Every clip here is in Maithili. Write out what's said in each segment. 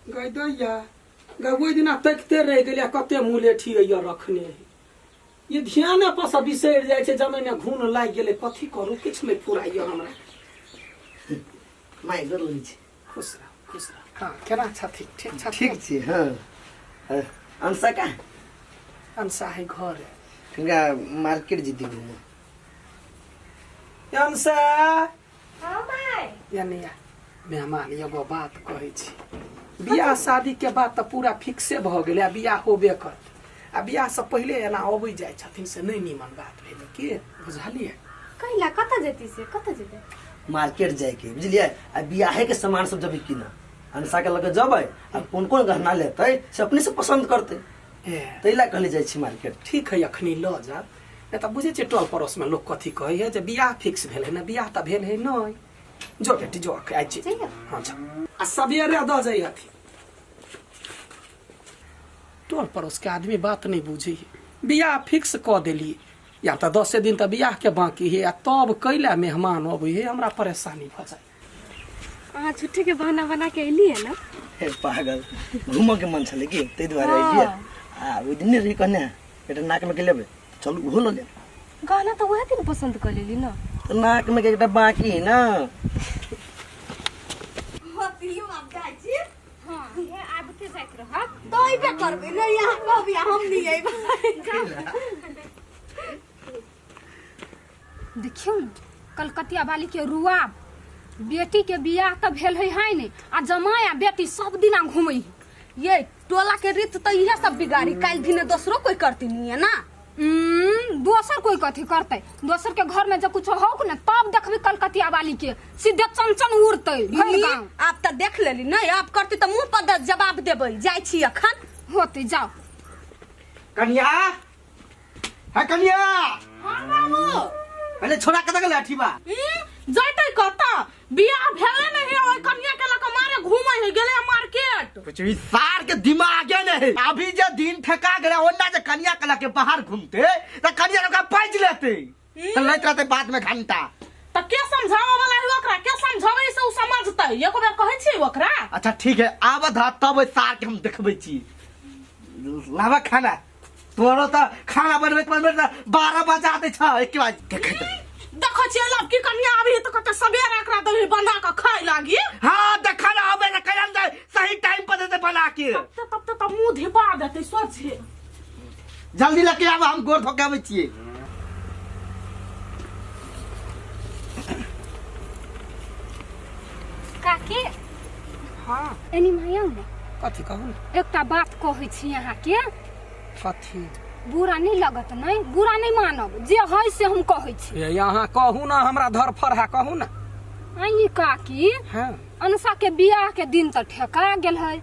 गै दैया गै ओहि दिना तकिते रहि गेलियै कते मुलेठी अइ रखने है ये ध्यान पर से बिसरि जाइ छै जमीन घून लागि गेलै कथी करू किछु नहि फुराइए हमरा माय गोर लगै छी। खुश रह, खुश रह। हाँ, केना छथिन? ठीक छथिन? ठीक छी। हाँ, अंशा कहाँ? अंशा है घर। हिनका मार्केट जेती घूमऽ। अंशा। हाँ माय। यानी मेहमान एगो बात कहै छी, बियाह शादी के बात तऽ पूरा फिक्से भऽ गेलै आ बियाह होबे करतै, आ बियाह से पहिले एना अबै जाइ छथिन से नहि नीमन बात भेलै, की बुझलियै? कैला कतऽ जेती से कतऽ जेबै? मार्केट जाइके बुझलियै, आ बियाहे के सामान सब जबै कीनऽ, अंशा के लऽ के जबै आ कोन कोन गहना लेतै से अपने से पसंद करतै। ए ताहि लए कहले जाइ छी मार्केट। ठीक है, अखनी लऽ जाब, नहि तऽ बुझै छियै टोल पड़ोसमे लोक कथी कहै है जे बियाह फिक्स भेल है ने, बियाह तऽ भेल है नहि। जो बेटी जो, आइ छी। जइयौ। हाँ जा, आ सवेरे दऽ जाइ हथिन। टोल पड़ोस के आदमी बात नहीं बुझे है। बियाह फिक्स कऽ देलियै या तऽ 10 दिन तऽ बियाह के बाकी है, आ तब कैला मेहमान अबै है, हमरा परेशानी भऽ जाय। अहाँ छुट्टी के बहाना बना के एलियै ने? हे पागल, घूमऽ के मन छलै कि ताहि दुआरे एलियै। आ ओहि दिन रही कहने एकटा नाक में के लेबै, चलू ओहो लऽ लेब। गहना तऽ वएह दिन पसंद कऽ लेली ने। तऽ नाक में के एकटा बाकी है ना। हाँ, हे आबिते जाइत रहब। तऽ अयबे करबै ने, यहाँ कहबै हम नहि अयबै। देखियौ ने कलकतिया वाली के रुआब, बेटी के बियाह तऽ भेल है है ने, आ जमाय आ बेटी सब दिना घूमै है। ये टोला के रीत तऽ इहे सब बिगाड़ी, काल्हि दिने दोसरो कोई करती नहीं है ना। दोसर कोई कथी करतै? दोसर के घर में जब कुछ होक ने तब देखबी कलकतिया वाली के सीधे चमचम उड़तै भरि ई, गाँव। आब तऽ देख लेली नहीं, आब करती तऽ मुंह पर जवाब देबै। जाइ छी अखन। होतै, जाओ। कनिया, है कनिया। हाँ बाबू। पहले छोड़ा कतऽ गेलै अठीबा? ई, जैतै कतऽ, बियाह भेले नहीं है, ओइ कनिया के लऽ कऽ मारे घूमै है, गेलै मार्केट। कुछ भी सार के दिमागे नहीं है। अभी जे दिन ठेका गेलै ओन्ना जे कनिया के लऽ के बाहर घूमते तऽ कनिया के ओकरा पैच लेते तऽ लैत रहते बाद में घंटा। तऽ के समझाबऽ वाला है ओकरा? के समझाबै से उ समझतै? एको बेर कहै छियै ओकरा? अच्छा ठीक है, आबऽ धा तब ओहि सार के हम देखबै छी। लाबऽ खाना, तोरो तऽ खाना बनबैत बनबैत तऽ 12 बजा दै छ एक बार देखैत। देखै छियै लड़की कनिया आबी तऽ कते सबेरे एकरा दही बना कऽ खाय लागी। हाँ देखा ना आबे ना कहिया ने सही टाइम पर देते बना के। तब तब तब मुंह धिपा देतै सोझे। जल्दी लके आब, हम गोर धो के आबै छियै। काकी। हाँ। एनी माया ने। कथी कहू ने? एकटा बात कहै छी अहाँके। कथी? बुरा नहीं लगत? नहीं, बुरा नहीं मानब, जे है से हम कहै छी। ये अहाँ कहू ना, हमरा धरफड़ है, कहू ना। आई काकी। हाँ। अनसा के बियाह के दिन तऽ ठेका गेल है,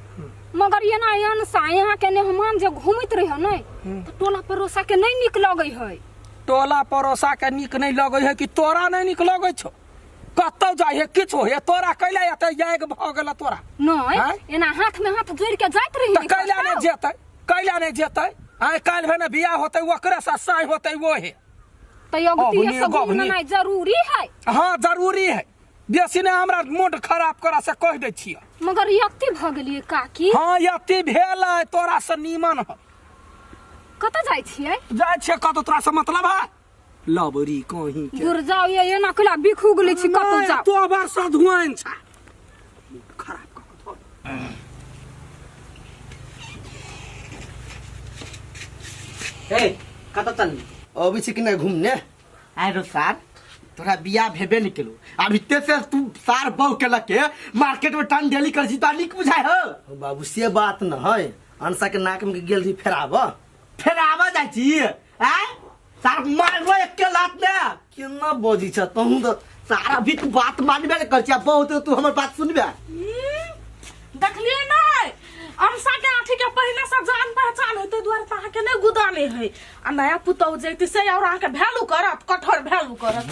मगर एना अनसा यहाँ के मेहमान जे घूमैत रहे नहीं तऽ टोला पड़ोसा के नहीं नीक लगै है। टोला पड़ोसा के नीक नहीं लगै है कि तोरा नहीं नीक लगै छौ? कतौ जाइ है किछु है तोरा कैला एते याग भऽ गेल तोरा? नहीं। आँय? एना हाथ में हाथ जोड़ के जाइत रही। तऽ कैला नहि जेतै, कैला नहि जेतै? आइ काल्हि भेने बियाह होतै ओकरे से साँइ होतै वो हे। तऽ अगतिये से अबनी, घूमनाइ जरूरी है। हाँ जरूरी है, बेसी नहि हमरा मूड खराब करा से कहि दै छियै। मगर यत्ती भऽ गेलियै काकी। हाँ यत्ती भेल है, तोरा से नीमन है। कतऽ जाइ छियै? जाइ छियै कतौ, तोरा से मतलब है? लबरी कहीं के। दूर जाओ, ये एना कैला बिखू गेलै छी, कतौ नहि, जाओ। तो बार सधुआइन छा। मूड खराब कऽ कऽ धऽ। ए कतऽ चलली? अबै छी कि नहि घूमने? आइ रो सार, तोरा बियाह भेबे नहि केलौ, आब इते से तू सार बहु के लके मार्केट में टन डेली कर छी, तोरा नीक बुझाय हो? बाबू से बात न है, अनसा के नाक में गेल रही फेराब। फेराब जाइ छी आय सार मारबो एके लात ने। केना बजै छ तहु तऽ सारा भी तू बात मानबे ने कर छी, आ बहुत तू हमर बात सुनबे। देखलियै नहि, अमसा के आँखि के पहिने से जान पहचान है, ताहि दुआरे तऽ अहाँके नहि गुदाने है। आ नया पुतहु जैती से और अहाँके वैल्यू करत, कठोर वैल्यू करत।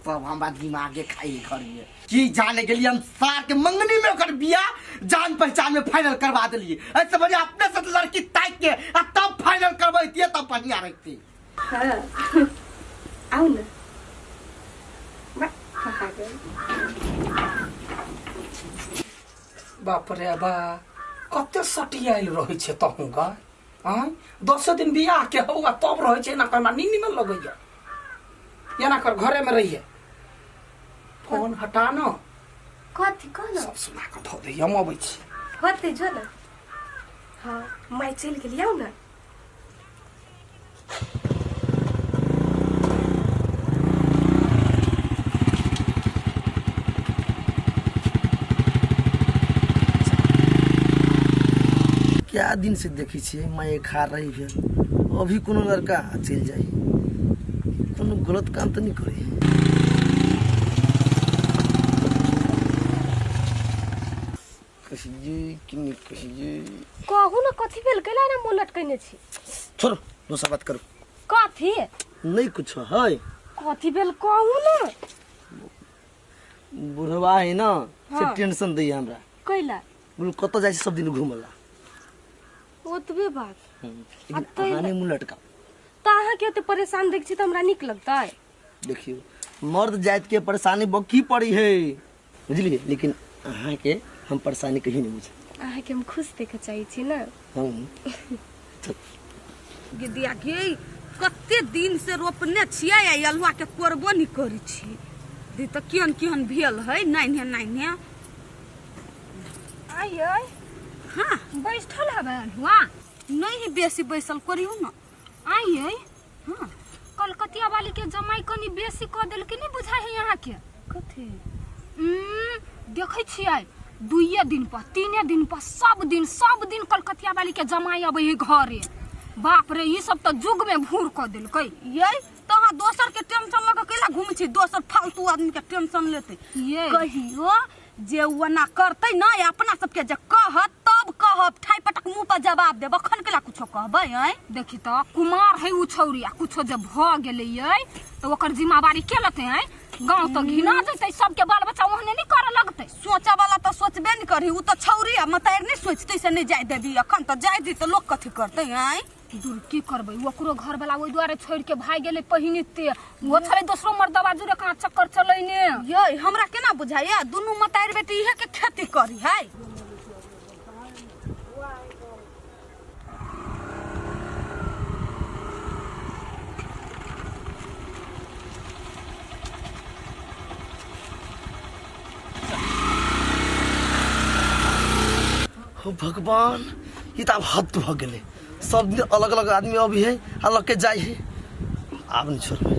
सब हमरा दिमागे खाई घर में की जाने के लिए हम सार के मंगनी में ओकर बियाह जान पहचान में फाइनल करवा देलिए। ऐसे बढ़िया अपने से लड़की ताक के आ तब फाइनल करबैतिए तब बढ़िया रहती। हाँ आउ ने। वाह, कहाँ गेल? बाप रे बा, कते सटियाइल रहै छै तहूँ गा। आँय, 10 दिन बियाह के हौ आ तब रहै छै एना कर, हमरा नींद निमन लगैया। एना कर, घरे में रहिए, फोन हटा न। कथी कहलो? सब सुना कऽ धऽ दैया, हम अबै छी। होते जो ना। हाँ, माय चलि गेली, आउ ना। क्या दिन से देखै छियै माय खा रही भेल, अभी कोनो लड़का चलि जाइ, कोनो गलत काम तऽ नहि करै है। कहियै कि नहि कहियै? कहू ना, कथी भेल? कैला ना मुँह लटकैने छी? छोड़ो, दोसर बात करू। कथी? नहि कुछो है। कथी भेल कहू ना। बुढ़वा है ना से हाँ। टेंशन दैया हमरा। कैला? बोलू कतऽ जाइ छै सब दिन घूमला। ओतबे बात? लेकिन तै अहाँ नहि मुँह लटकाउ। तऽ अहाँके ओते परेशान देख छी तऽ हमरा नीक लगतै? देखियौ, मर्द जाति के परेशानी बकी पड़ी है, बुझलियै? लेकिन अहाँके हम परेशानी कहीं नहीं बुझे। अहाँके हम खुश देखऽ चाहै छी ना। हम गिदिया गे, कते दिन से रोपने छियै आ अल्हुआ के कोरबो नहि करै छी। दी तऽ केहन केहन भेल है, नान्हे नान्हे। आइ आइ। हाँ। बैठल हबे अल्हुआ? नहीं बेसी बैसल, करियौ ना। आइ आइ। हाँ। कलकतिया वाली के जमाई कनी बेसी कऽ देलकै, नहि बुझाइ है अहाँके? कथी? देखै छियै 2 दिन पर 3 दिन पर सब दिन सब दिन कलकतिया वाली के जमाई अबै है घरे। बाप रे, ई सब तऽ जुग में भूर कऽ देलकै। ये तऽ अहाँ दोसर के टेंशन लऽ कऽ कैला घूमै छी? दोसर फालतू आदमी के टेंशन लेतै। ये कहियो जे ओना करतै ना, अपना सबके जे कहत तब कहब, ठाइ पटक मुँह पर जवाब देब, अखन कैला कुछो कहबै? आँय देखी तऽ कुमार है उ छौरी, आ कुछो जे भऽ गेलै ये तऽ ओकर जिम्मेवारी के लेतै? आँय, गाँव तऽ घिना जेतै, सबके बाल बच्चा ओहने नहि करऽ लगतै। सोचऽ वाला तऽ सोचबे नहि करही, उ तऽ छौरी आ मतारि नहि सोचतै से नहि जाय देबी। अखन तऽ जाय दी तऽ लोक कथी करतै? आँय दूर की करबै, ओकरो घर वाला ओहि दुआरे छोड़ि के भागि गेलै पहिनिते, ओहो छलै दोसरो मर्दबा जुड़े कहाँ चक्कर चलैने। ये हमरा केना बुझाइया दुनू मतारि बेटी इहे के खेती करी है। हो भगवान, ई तऽ आब हद भऽ गेलै। सब दिन अलग अलग आदमी अभी है, अलग के जाइ है। आब नहीं छोड़बै,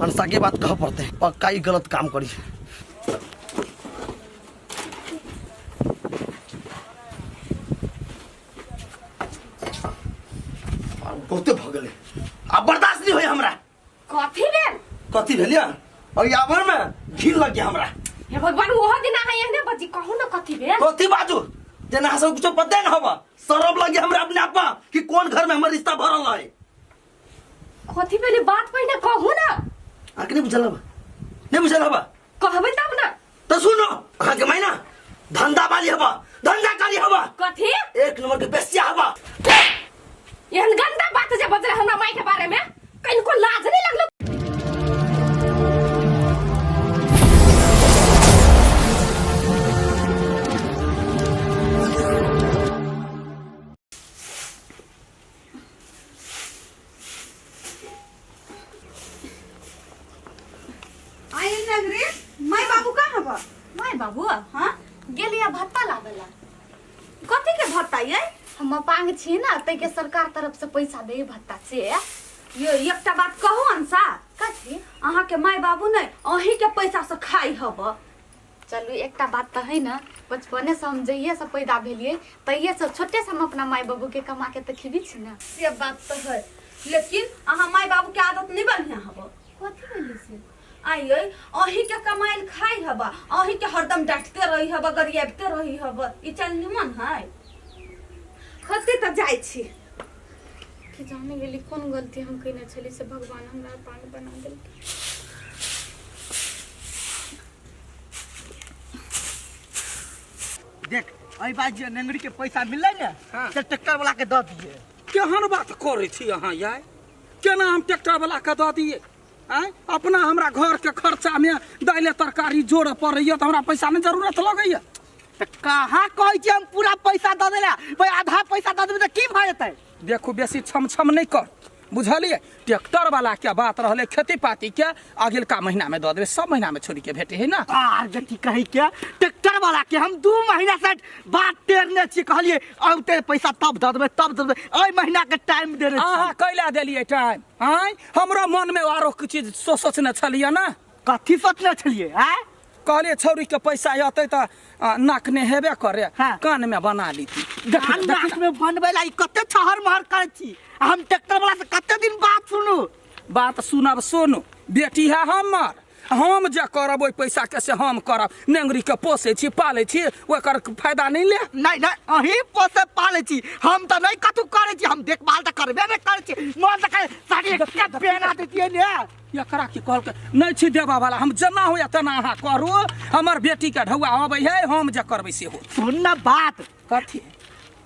अनसा के बात कहऽ पड़तै, पक्का ई गलत काम करी। बहुते भऽ गेलै, आब बर्दाश्त नहीं होय हमरा। कथी भेल? कथी भेल या? और आबर में घिन लग गया हमरा। हे भगवान, ओहो दिन अहाँ एहने बजी, कहू ना कथी भेल? कथी बाजू, जेना अहाँ सब कुछो पते न होबा। शरम लग गया हमरा अपने आप में कि कौन घर में हमर रिश्ता भरल है। कथी भेल बात पहिने कहू ना। अहाँके नहीं बुझल हबा? नहीं बुझल हबा? कहबै तब ना। तो सुनो, अहाँके मायना धंधा वाली हबा, धंधा कारी हबा। कथी? एक नंबर के बेस्या हबा। एहन गंदा बात जे बजले हमरा माय के बारे में, कनिको लाज नहीं लगलो? आई नगरी, माय बाबू कहाँ बा? माय बाबू? हाँ, गेलिया भत्ता लाबेला। कथी के भत्ता ये? हम अपांग छी ना, तै के सरकार तरफ से पैसा दे भत्ता से। ये एकटा बात कहू अंसा? कथी? अहाँ के माय बाबू नहीं अहीं के पैसा से खाई हब। चलू एकटा बात तऽ है ना, बचपने से हम जहिये से पैदा भेलिए तहिये से छोटे से हम अपना माय बाबू के कमा के तऽ खिबी छी ना। से बात तऽ है, लेकिन अहाँ माय बाबू के आदत नहीं बढ़िया हब। कथी भेलै से? आई अहीं के कमाइल खाई हब, अहीं के हरदम डांटते रही हब, गरियाबते रही हब, ई चल निमन है। होते तऽ जाइ छी। कि जाने गेली कोन गलती हम कयने छली से भगवान हमरा अपांग बना देलकै। देख, एहि बार जे नेंगरी के पैसा मिललै ने, हाँ। से ट्रैक्टर वाला के दऽ दिए। केहन बात करै छी अहाँ यार? केना हम ट्रैक्टर वाला के दऽ दिए? आँय, अपना हमरा घर के खर्चा में दाइले तरकारी जोड़ऽ पड़ैया तऽ हमरा पैसा नहि जरूरत लगैया। तऽ कहाँ कहै छी हम पूरा पैसा दऽ देला भाई आधा पैसा दऽ देबै तऽ की भऽ जेतै देखू बेसी छम छम नहि कर बुझलियै ट्रैक्टर वाला के बात रहलै खेती पाती के अगिलका महीना में दऽ देबै सब महीना में छोड़ी के भेटे है ना आर बेटी कही के ट्रैक्टर वाला के हम 2 महीना से बात टेरने छी कहलिए औते पैसा तब दऽ देबै तब दऽ देबै एहि महीना के टाइम देने छी अहाँ कैला देलियै टाइम आँय हमरो मन में आरो किछु चीज सोचने छलियै ना कथी सोचने छलिए आँय कहलियै छौड़ी के पैसा अतै तऽ नाक ने हेबे करे हाँ। कान में बना लीती देख कान नाक में बनबै ला ई कते छहर महर करै छी आ हम ट्रैक्टर वाला से कते दिन बात सुनू बात सुनब सुनू बेटी है हमर हम जे करब ओहि पैसा के से हम करब नेंगरी के पोसै छी पालै छी ओकर फायदा नहि ले नहीं नहीं अहीं पोसे पालै छी हम तऽ नहीं कतू करै छी हम देखभाल तऽ करबे नहि करै छी मन तऽ करे साड़ी एकटा पेना देतियै ने एकरा की कहलकै नहि छी देबा वाला हम जेना होइए तेना अहाँ करू हमर बेटीके ढौआ अबै है हम जे करबै से होत सुन ना बात कथी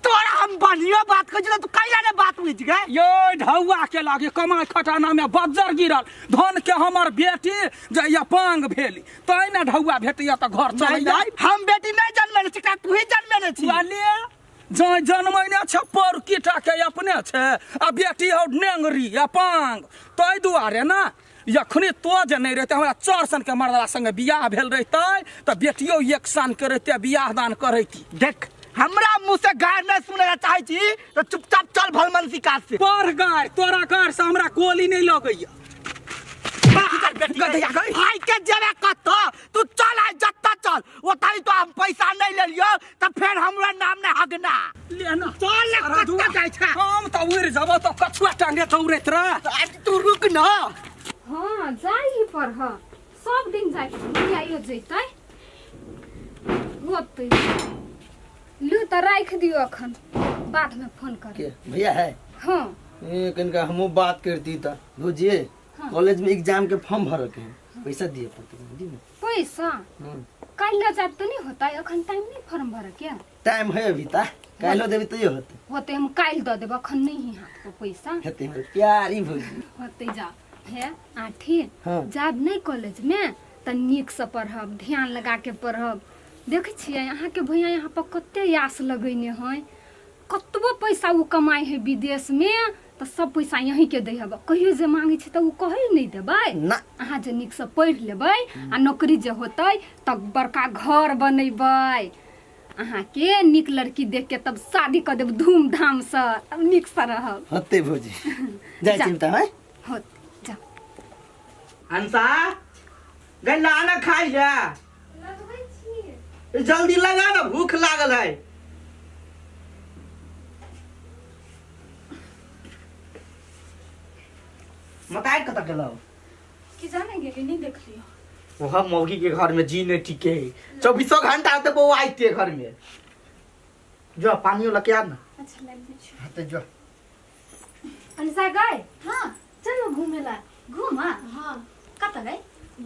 तोरा हम बढ़िया बात कहै छी तू कैला ने बात बुझि गए यो ढौआ के लागे कमाइ खटाना में बज्जर गिरल धन के हमर बेटी जहिया पांग भेली तै ने ढौआ भेटैया तऽ घर नहीं, चलैया नहीं, हम बेटी नहीं जन्मेने छी तू ही जन्मेने छी ले जँ जनमैने छै पौरकी टाके अपने छै आ बेटी हौ नेंगरी आ पांग ताहि दुआरे ने जखने तो जे नहि रहितै हमरा चार सन के मर्दला संगे बियाह भेल रहितै तऽ बेटियो एक सन के रहितै बियाह दान करैती देख हमरा मुंह से गार नहीं सुने ला चाहे छी तो चुपचाप चल भलमनसी काज से पर गार तोरा गार से हमरा गोली नहीं लगैया गधैया गई। भाई के जेबे कत तू चल आइ जत्ता चल ओतही तो हम पैसा नहीं लेलियो तो फिर हमरा नाम नहीं हगना ले ना चल ना, अरे कत्ता जाइ छै हम तऽ उड़ि जबो तऽ कछुआ टांगे दौड़ैत रह आज तू रुक ना हाँ जाइ ही पर ह सब दिन जाइ भैया जैतै होतै लू तऽ राखि दियौ अखन बादमे फोन कर के भैया है हाँ ए कनिका हमहूँ बात करती तऽ बुझिए कॉलेज में एग्जाम के फॉर्म भरऽ के है पैसा दिए पड़ते दी ना पैसा काल्हि जायब तऽ नहि होतै अखन टाइम नहि फॉर्म भरऽ के टाइम है अभी ता काल्हो देबी तैयो होते होतै हम काल्हि दऽ देब अखन नहि है हाथ पर पैसा हेते हमर प्यारी भौजी होतै जा हे आठी हाँ। जायब नहि कॉलेजमे तऽ नीकसँ पढ़ब ध्यान लगा के पढ़ब देखै छियै अहाँके भैया यहाँ पर कते आस लगेने है कतबो पैसा ओ कमाइ है विदेशमे तऽ सब पैसा यहीँके दै हब कहियो जे मांगै छै तऽ ओ कहै नहि देबै ना अहाँ जे नीकसँ पढ़ि लेबै आ नौकरी जे होतै तऽ बड़का घर बनेबै अहाँके नीक लड़की देख के तब शादी कऽ देब धूमधामसँ तब नीकसँ रहब होते भौजी जाइ छी तऽ हैं होत जा हंसा गई लाना खाइ जा जल्दी लगा ना भूख लागल है मताइ कतऽ गेलौ कि जाने गेली नहीं देखलियो वह मौगी के घर में जी नहीं टिके है चौबीसों घंटा तो बउआ आइते घर में जो पानियो लके आ ना अच्छा लाइब दै छी हाँ तो जो अनिसा गए हाँ चल घूमे ला घूमा हाँ कतऽ गए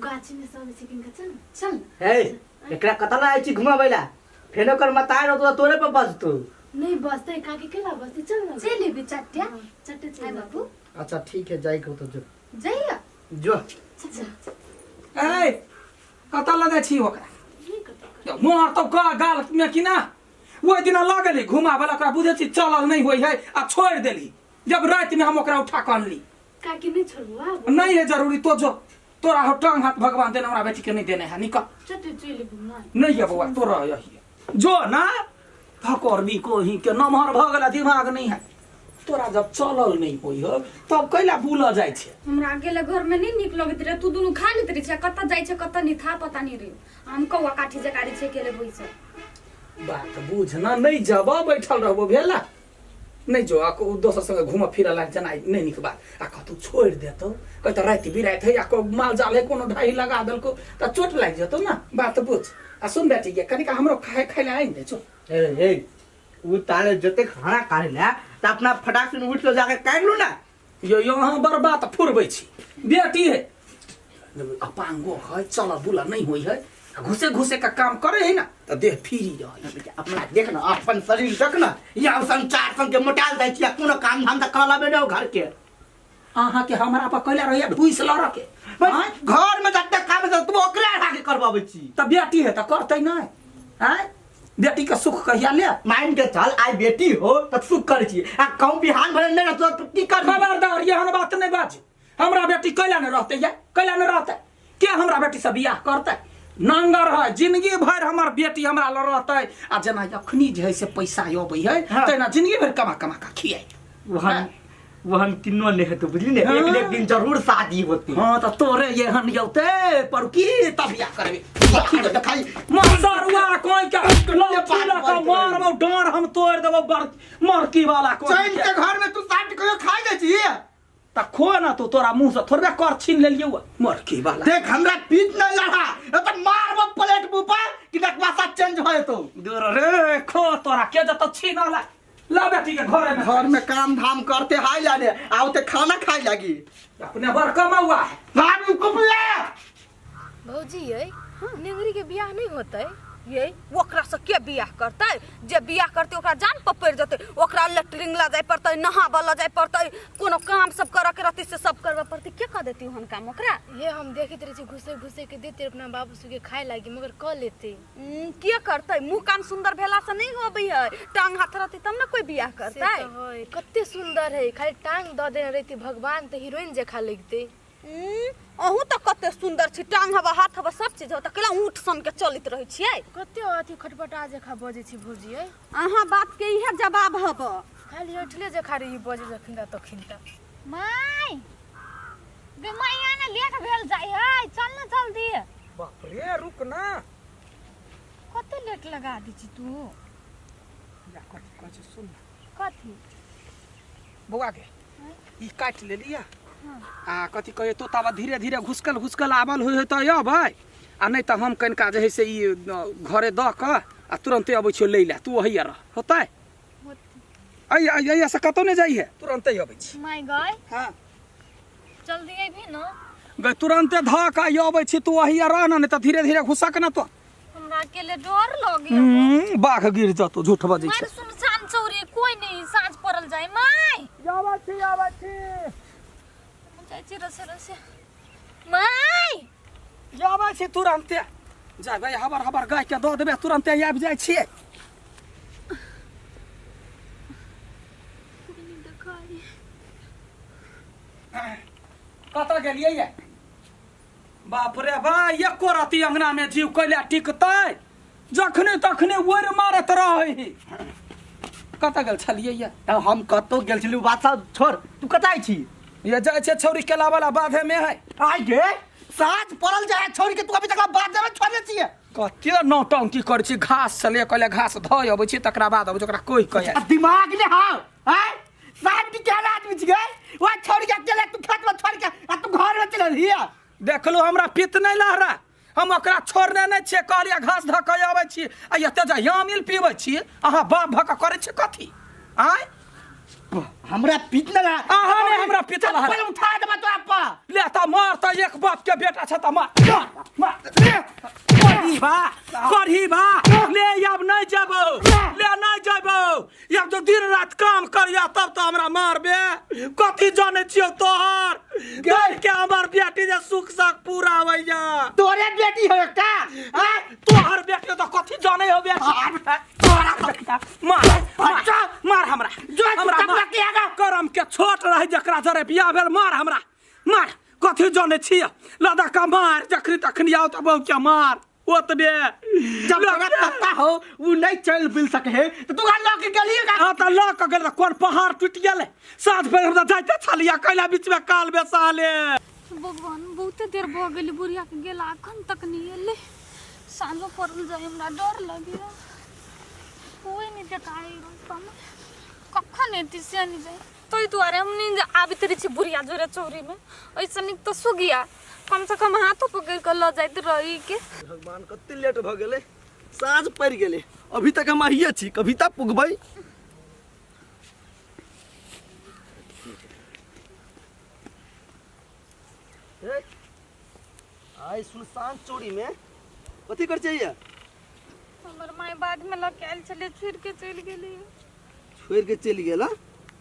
गाछी में सब चिकन का चल चल हे एकरा कतऽ ला छी घुमाबै ला फेर ओकर मताइ रहतो तोरे पर बजतो नहीं बसते काकी केला बसते चल ना चल एबी चट्टिया चट्टे आय चल बाबू अच्छा ठीक है जाई को तो जो जइया जो ए कतऽ लऽ जाइ छी ओकरा मोहर तो गाल में कि ना ओहि दिना लऽ गेली घुमाबऽ ओकरा बुझै छी चलल नहि होइ है आ छोड़ि देली जब राति में हम ओकरा उठा कऽ अनली काकी नहीं छोड़बो आब नहीं है जरूरी तो जो तोरा हो टांग हाथ भगवान देने हमरा बेटी के नहीं देने है निकल चट्टे चल घूमना नहीं है बौआ तोरा यही है जो ना थकरबी कोही के नमहर भऽ गेला दिमाग नहीं है तोरा जब चलल नहीं होइ हो तब कैला बुलऽ जाइ छै हमरा अकेले घर में नहीं नीक लगैत रहे तू दुनू खा लेत रहे छै कतऽ जाइ छै कतऽ नहीं था पता नहीं रहे हम कौआ काठी जका रहे छै अकेले बैसल बात बुझ ना नहीं जब बैठल रहबो भेला नहीं जो आ दोसर संगे घूमऽ फिरऽ लाग जेना नहीं नीक बात आ कतौ छोड़ि देतौ कहतौ राति बिराति है या को माल जाल है कोनो ढाई लगा देलको तऽ चोट लागि जेतौ ना बात बुझ आ सुन बेटी गे कनिका हमरो खाए खाइ लए आनि दे चो ए ए उ तारे जते खाना खाए ना त अपना फटाक से उठ के जाके काट लू ना यो यो अहाँ बड़ बात फुरबै छी बेटी है अपांगो है चल बुला नहीं होइ है आ घुसे घुसे का काम करे है ना तऽ देह फ्री रहे है। अपना देख ना अपन शरीर देख ना या संचार संग के मोटाल जाइ छी आ कोनो काम धाम त करऽ लबे न घर के अहाँ के हमरा पर कैला रहैया ढुइस लड़ के बस घर में जते काम है तू ओकरे आके करबाबै छी तऽ बेटी है तऽ करतै नहि आँय बेटी के सुख कहिया ले मान के चल आई बेटी हो त सुख कर छी आ कहूं बिहान भरे नहीं रहतो तो की कर खबरदार एहन बात नहीं बाज हमरा बेटी कैला नहीं रहते या कैला नहीं रहते के हमरा बेटी से बियाह करते नंगर है जिंदगी भर हमर बेटी हमरा लग रहते आ जेना अखनी जे है से पैसा अबै है हाँ। तेना जिंदगी भर कमा कमा के खियाई वहन वहन किन्नो नहीं हेतु बुझली ने एक एक दिन जरूर शादी होती हाँ तो तोरे एहन यौते पर की तब बियाह करबे देखाई मसरुआ कोई के लौकी लऽ कऽ मारबौ डाँर हम तोड़ि देबौ मरकी वाला कोई चैन के घर में तू साठ कहियो खाई जाइ छी त खो ना तू तोरा मुंह से थोड़बे कर छीन लेलियौ मरकी वाला देख हमरा पीठ नहीं लड़ा तो मारबो प्लेट मुंह पर कि नकवासा चेंज हो जेतो दूर रे खो तोरा के जत छीन ला ला बेटी के घरे में घर में काम धाम करते हाय लाने आओ ते खाना खाए लागी अपने बड़ कमौआ है भाभी कुपले भौजी ये नेंगरी के बियाह नहीं होतै ये ओकरा से के बियाह करतै जे बियाह करतै ओकरा जान पर पड़ि जेतै ओकरा लेटरिंग लऽ जाय पड़तै नहाबऽ लऽ जाय पड़तै कोनो काम सब करऽ के रहतै से सब करबऽ पड़तै के कऽ देतै ओहन काम ओकरा ये हम देखैत रहै छी घुसे घुसे के देते अपना बाबू सबके खाए लागी मगर कऽ लेते के करतै मुँह कान सुन्दर भेला से नहि होबै है टांग हाथ रहतै तब ने कोई बियाह से करतै तऽ है कते सुन्दर है खाली टांग दऽ देने रहितै भगवान तऽ हीरोइन जकाँ लगितै अहूँ तऽ कते सुन्दर छी टांग हवा हाथ हवा सब चीज हवा तऽ केला ऊँट सन के चलैत रहै छियै कते अथी खटपटा जकाँ बजै छी भौजी यै अहाँ बात के इहे जवाब हब खाली ऐठले जकाँ रही बजै जखन तखन तऽ माय गे माय ने लेट भेल जाइ है चल ना जल्दी बाप रे रुक ना कते लेट लगा दै छी तू या कथी कहै छै सुन ना। कथी बौआ के ई काटि लेलियै आ कथी कहै तो ताबा धीरे धीरे घुसकल घुसकल आबल होइ तऽ अबै आ नहि तऽ हम कनिका जे है से ई घरे दऽ कऽ आ तुरन्ते अबै छियौ लै लए तू ओहिया रह होतै अइ अइ अइया से कतौ नहि जाइहे तुरन्ते अबै छी माय गय हँ जल्दी अबही न गै तुरन्ते धऽ कऽ आइ अबै छी तू ओहिया रह न नहि तऽ धीरे धीरे घुसक न तो हमरा अकेले डर लगे बाघ गिर जतो झूठ बजै मार छै सुनसान चौरी कोई नहीं साँझ पड़ल जाय माय आबै छी आबै छी जाइ छी रसे रसे माय आबै छी तुरन्ते जाबै हबर हबर गाय के दऽ देबै तुरन्ते आबि जाइ छियै कतऽ गेलियै ये बाप रे बा एको रति अंगना में जीव कैला टिकतै जखने तखने ओरि मारत रहै कतऽ गेल छलियै ये तब हम कतौ गेल छलू बात सब छोड़ तू कतऽ आइ छी ये जाइ छै छौरी केला वाला बाधे में है आइ गे साँझ पड़ल जाय छोड़ के तू अभी तक बात में छोड़ले छियै कते नौटंकी करै छी घास से ले कहले घास धऽ अबै छी तकरा बाद अबै छी ओकरा कोहि कह आ दिमाग ने हाव आय साहब की केहन आदमी छियै वह छोड़ के अकेले तू खेत में छोड़ के आ तू घर में चलल हिया देखलू हमरा पित्त नहि लहरा हम ओकरा छोड़ने नहि छियै कहलियै घास धऽ कऽ अबै छी आ एते जे यामिल पीबै छी अहाँ बाप भऽ कऽ करै छी कथी आँय हमरा पित्त न लहरा अहाँ ने हमरा पित्त लहरा। चप्पल उठा देबा तोरा पर ले तऽ मार तऽ एक बाप के बेटा छ तऽ मार मार, मार ले करही बा करही बा ले आब नहि जेबौ ले नहि जेबौ आब जो दिन रात काम करिया तब तो हमरा मारबे कथी जाने छियौ तोहर दौड़ के हमर बेटी जे सुख सख पूरा होइया तोरे बेटी हो का आय, तोहर बेटी तो कथी जाने हो बेटी तोरा मार मार मार हमरा जो हमरा तब मार। के आगा। करम के छोट रहे जकरा जरे बियाह भेल मार हमरा मार कथी जाने छियै लदा का मार जखनी तखनी आओ तऽ बहु के मार ओतबे जब तोरा पता हो वो नहीं चल बिल सके है तो तू घर लऽ के गेलिए का हाँ तऽ लऽ कऽ गेल तऽ कोन पहाड़ टूटि गेलै साँझ भरि हम तऽ जाइते छलियै कैला बीचमे काल बेसाले भगवान बहुते देर भऽ गेलै बुढ़िया के गेला अखन तक नहि एलै साँझो पड़ल जाय हमरा डर लगैया कोई नहि देखाइ रास्तामे कखन एती से नहि जाय ताहि दुआरे हम नहि आबैत रहै छी बुढ़िया जोरे चौरीमे ओहिसँ नीक तऽ सुगिया कमसँ कम हाथो पकड़ि कऽ लऽ जाइत रही के भगवान कते लेट भऽ गेलै साँझ पड़ि गेलै अभी तक हम आइए छी कभी तक पुगबै हे, आइ सुनसान चोरी में कथी कर चाहिए हमर माय बादमे लऽ के आयल छलै छोड़ि के चलि गेलै छोड़ के चलि गेल हँ?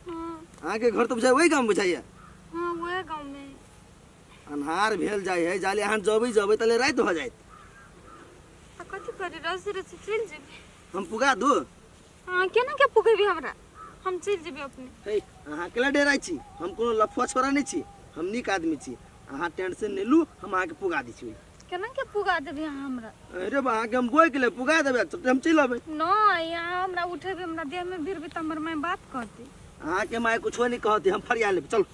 हँ अहाँके घर तऽ बुझाइ ओहि गाम बुझाइए हँ उएह गाँवमे अन्हार भेल जाइ है जाले अहाँ जबै जबै तले राति भऽ जाइत आ कथी करी रसी रसी चलि जेबै हम पुगा दू। अहाँ केना के पुगेबी हमरा? हम चलि जेबै अपने। हे, अहाँ केला डेराइ छी? हम कोनो लफुआ छोरा नहि छी, हम नीक आदमी छी। अहाँ टेंशन नहि लू, हम अहाँके पुगा दै छी। केना के पुगा देबै अहाँ हमरा? अरे बा, अहाँके हम बोइक ले पुगा देबै, चलते हम चलि अबै। नहि, अहाँ हमरा उठेबै, हमरा देहमे भिड़बै तऽ हमर माय बात कहतै। अहाँके माय कुछो नहि कहतै, हम फरिया लेब। चलू,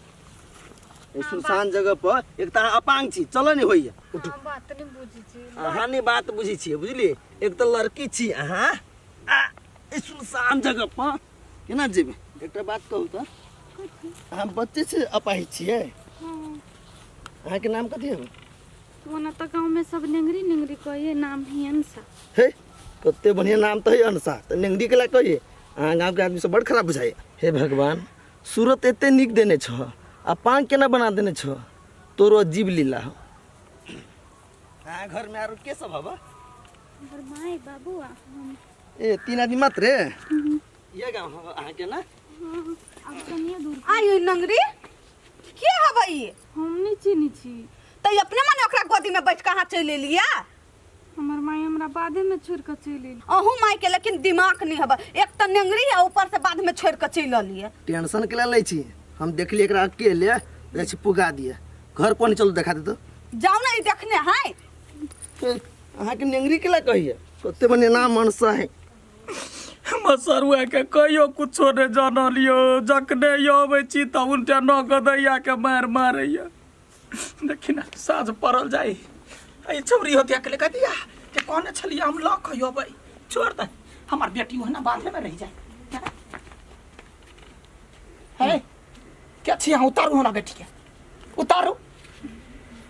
एहि सुनसान जगह पर एक तऽ अहाँ अपांग छी, चलऽ नहि होइए। उठू। अहाँ बात नहि बुझै छी। अहाँ नहि बात बुझै छियै, बुझलियै? एक तऽ लड़की छी अहाँ, आ एहि सुनसान जगह पर केना जेबै? एकटा बात कहू तऽ, अहाँ बच्चे से अपाहिज छियै? अहाँके नाम कथी हौ? ओना तऽ गाँवमे सब नेंगरी नेंगरी कहिए, नाम ही अंशा। हे, कते बढ़िया नाम तऽ है अंशा, तऽ नेंगरी केला कहिए? अहाँ गाँवके आदमी सब बड़ खराब बुझाइए। हे भगवान, सूरत एते नीक देने छह आ पान केना बना देने छह, तोरो अजीब लीला हो। अहाँ घरमे आरो के सब हबा? हमर माय बाबू आ हम। ए, तीन आदमी मात्र? ये गाँव हबा अहाँके ना? हाँ, आब कनिए दूर। आइ नंगरी के हबै ई? हम नहि चिन्है छी। तऽ ई अपने मने ओकरा गोदी में बैठ के अहाँ चलि एलियै? हमर माय हमरा बाधे में छोड़ के चलि एली। अहूँ माय के लेकिन दिमाग नहीं हबै, एक तऽ नेंगरी आ ऊपर से बाद में छोड़ के चलि एलियै। टेंशन के लै छी, हम देखलियै एकरा अकेले जाइ छी पुगा दिए घर। कोन चलू देखा दे तो। जाउ ने, ई देखने है। ए, अहाँके नेंगरी के ला कहिए? कते बढ़िया नाम मनसा है। मसरुआ के कहियो कुछो नहि जानलियो, जखने अबै छी तऽ उनटे न गदैया के मारि मारैया। देखी ने, साँझ पड़ल जाइ ई छौरी होतिया के लेके दिया के कहने छलियै हम लऽ कऽ अबै। छोड़ दे, हमर बेटी ओहिना बाधे में रहि जाए। हे, के छी अहाँ? उतारू हमरा बेटी के, उतारू।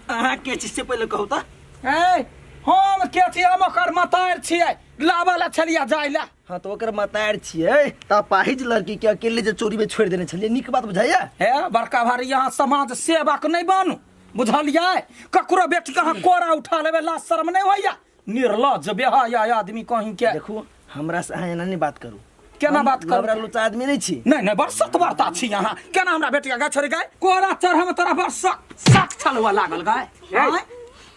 अहाँ के छी से पहिले कहू तऽ। ए, हम के छी? हम ओकर मतार छियै, लाबऽ लए छलियै जाय लए। हाँ, तऽ ओकर मतार छियै तऽ अपाहिज लड़की के अकेले जे चोरी में छोड़ि देने छलियै, नीक बात बुझाइया? हे बड़का भारी, यहाँ समाज सेवक नहि बनू, बुझलियै? ककरो बेटी के अहाँ कोरा उठा लेबै, लाज शर्म नहि होइया? निर्लज बेहया आदमी कहीं के। देखू, हमरा से अहाँ एना नहि बात करू। केना हम बात करू? लबड़ा लुच्चा आदमी नहि छी। नहीं नहीं, बड़ सतवार्ता छी अहाँ। केना हमरा बेटी के गाय छोड़ी गाय कोरा चढ़े में तोरा बड़ शक शक छल हुआ लागल गाय? आँय?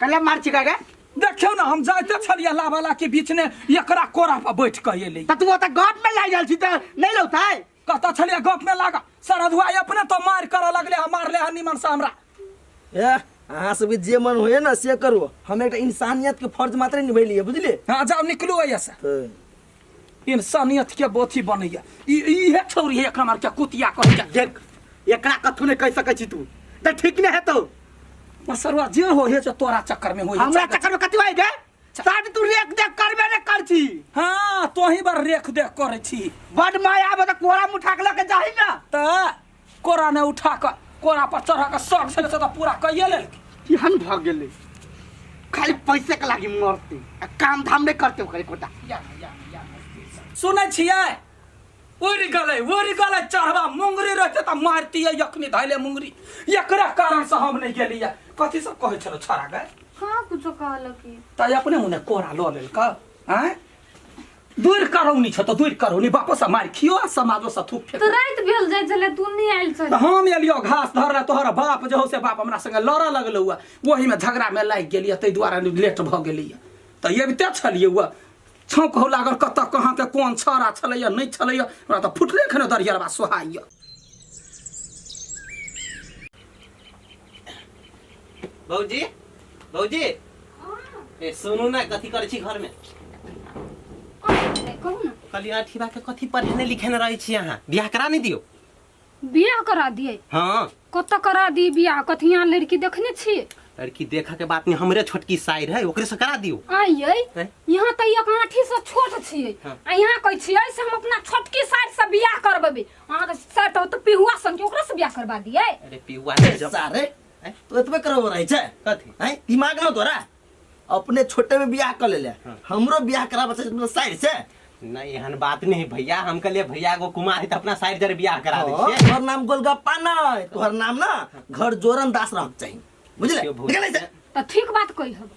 कला मार छी गाय? देखियौ ने, हम जाइते छलियै लावाला के बीच ने एकरा कोरा पर बैठ के एलै। तऽ तू ओतऽ गप में लागि गेल छी तऽ नहि लौतै? कतऽ छलियै गप में लागल? सरधुआ अपने तो मार करऽ लगले हँ, मारले हँ निमन से हमरा। ए, अहाँ सबके जे मन होइए ने से करू, हम एकटा इंसानियत के फर्ज मात्र निभेलियै, बुझलियै? हाँ, जाउ, निकलू एहिसँ। तऽ इंसानियत के बोथी बनैया ई इहे छौरी है, एकरा मार के कुतिया कहै छै। देख, एकरा कथू नहि कहि सकै छी तू, तऽ ठीक नहि हेतौ। मसरुआ, जे हो हे, तोरा चक्कर में होय। हमरा चक्कर में कथी होय गे? साठ तू रेख देख करबे ने कर छी। हाँ, तोही बार रेख देख करै छी। बड माया आबे तऽ कोरा मुठा के लऽ के जाही ना। तऽ कोरा ने उठा कऽ कोरा पर चढ़ा कऽ शौक छलै से तऽ पूरा कइए लेलकै। केहन भऽ गेलै, खाली पैसे के लागी मरते आ काम धाम नहि करते ओकर एकोटा। सुनै छियै, उड़ि गेलै, उड़ि गेलै चढ़वा। मुंगरी रहते तऽ मारतियै अखनी धैले मुंगरी। एकरा कारण से हम नहि गेलियै। कथी सब कहै छलो छोड़ा गए? कहाँ कुछो कहलक ई। तऽ अपने मुने कोरा लऽ लेलक। आँय, दूर करौनी छ तऽ दूर करौनी, बापो से मारि खियो आ समाजो से थूक फेक। तऽ राति भेल जाइ छलै, तू नहि आयल छल। तऽ हम एलियो घास धरले, तोहर बाप जे हो से बाप हमरा संगे लड़ऽ लगलौ, ओहीमे झगड़ामे लागि गेलियै, ताहि दुआरे लेट भऽ गेलियै। तऽ अबिते छलियै, हुआ छौंक हो लागल, कतऽ कहाँके कोन छड़ा छलैया नहि छलैया, हमरा तऽ फुटले खने दरियरबा सोहाइया। भौजी, भौजी, ए सुनू ने, कथी करै छी घरमे? कहू ने। कहली अठीबा के कथी पढ़ेने लिखेने रहै छी अहाँ? बियाह करा नहि दियौ? बियाह करा दिए? हाँ। कतऽ करा दी बियाह? कथी यहाँ लड़की देखने छी? लड़की देखऽ के बात नहीं, हमरे छोटकी साइर है, ओकरे से करा दियौ। आइयै? हैं? यहाँ तऽ एक आँठी से छोट छियै। हाँ। आ यहाँ कहै छियै से हम अपना छोटकी साइर से बियाह करबेबै। अहाँके साइर तऽ पिहुआ सन के, ओकरा से बियाह करबा दियै? अरे पिहुआ नहीं जब सारे तो एतबे करबो रहै छै। कथी? हैं, दिमाग न तोरा? अपने छोटे में बियाह कर लेले, हमरो बियाह कराबे छै अपना साइड से। नहीं, एहन बात नहीं भैया, हम कहलिए भैया एगो कुमार है तऽ अपना साइड जरे बियाह करा दै हाँ, छियै। तोहर नाम गोलगप्पा नहीं, तोहर नाम ना घर जोरन दास रहक चाही, बुझले? देखियौ भौजी। निकल ऐसे। तऽ ठीक बात कहि हब।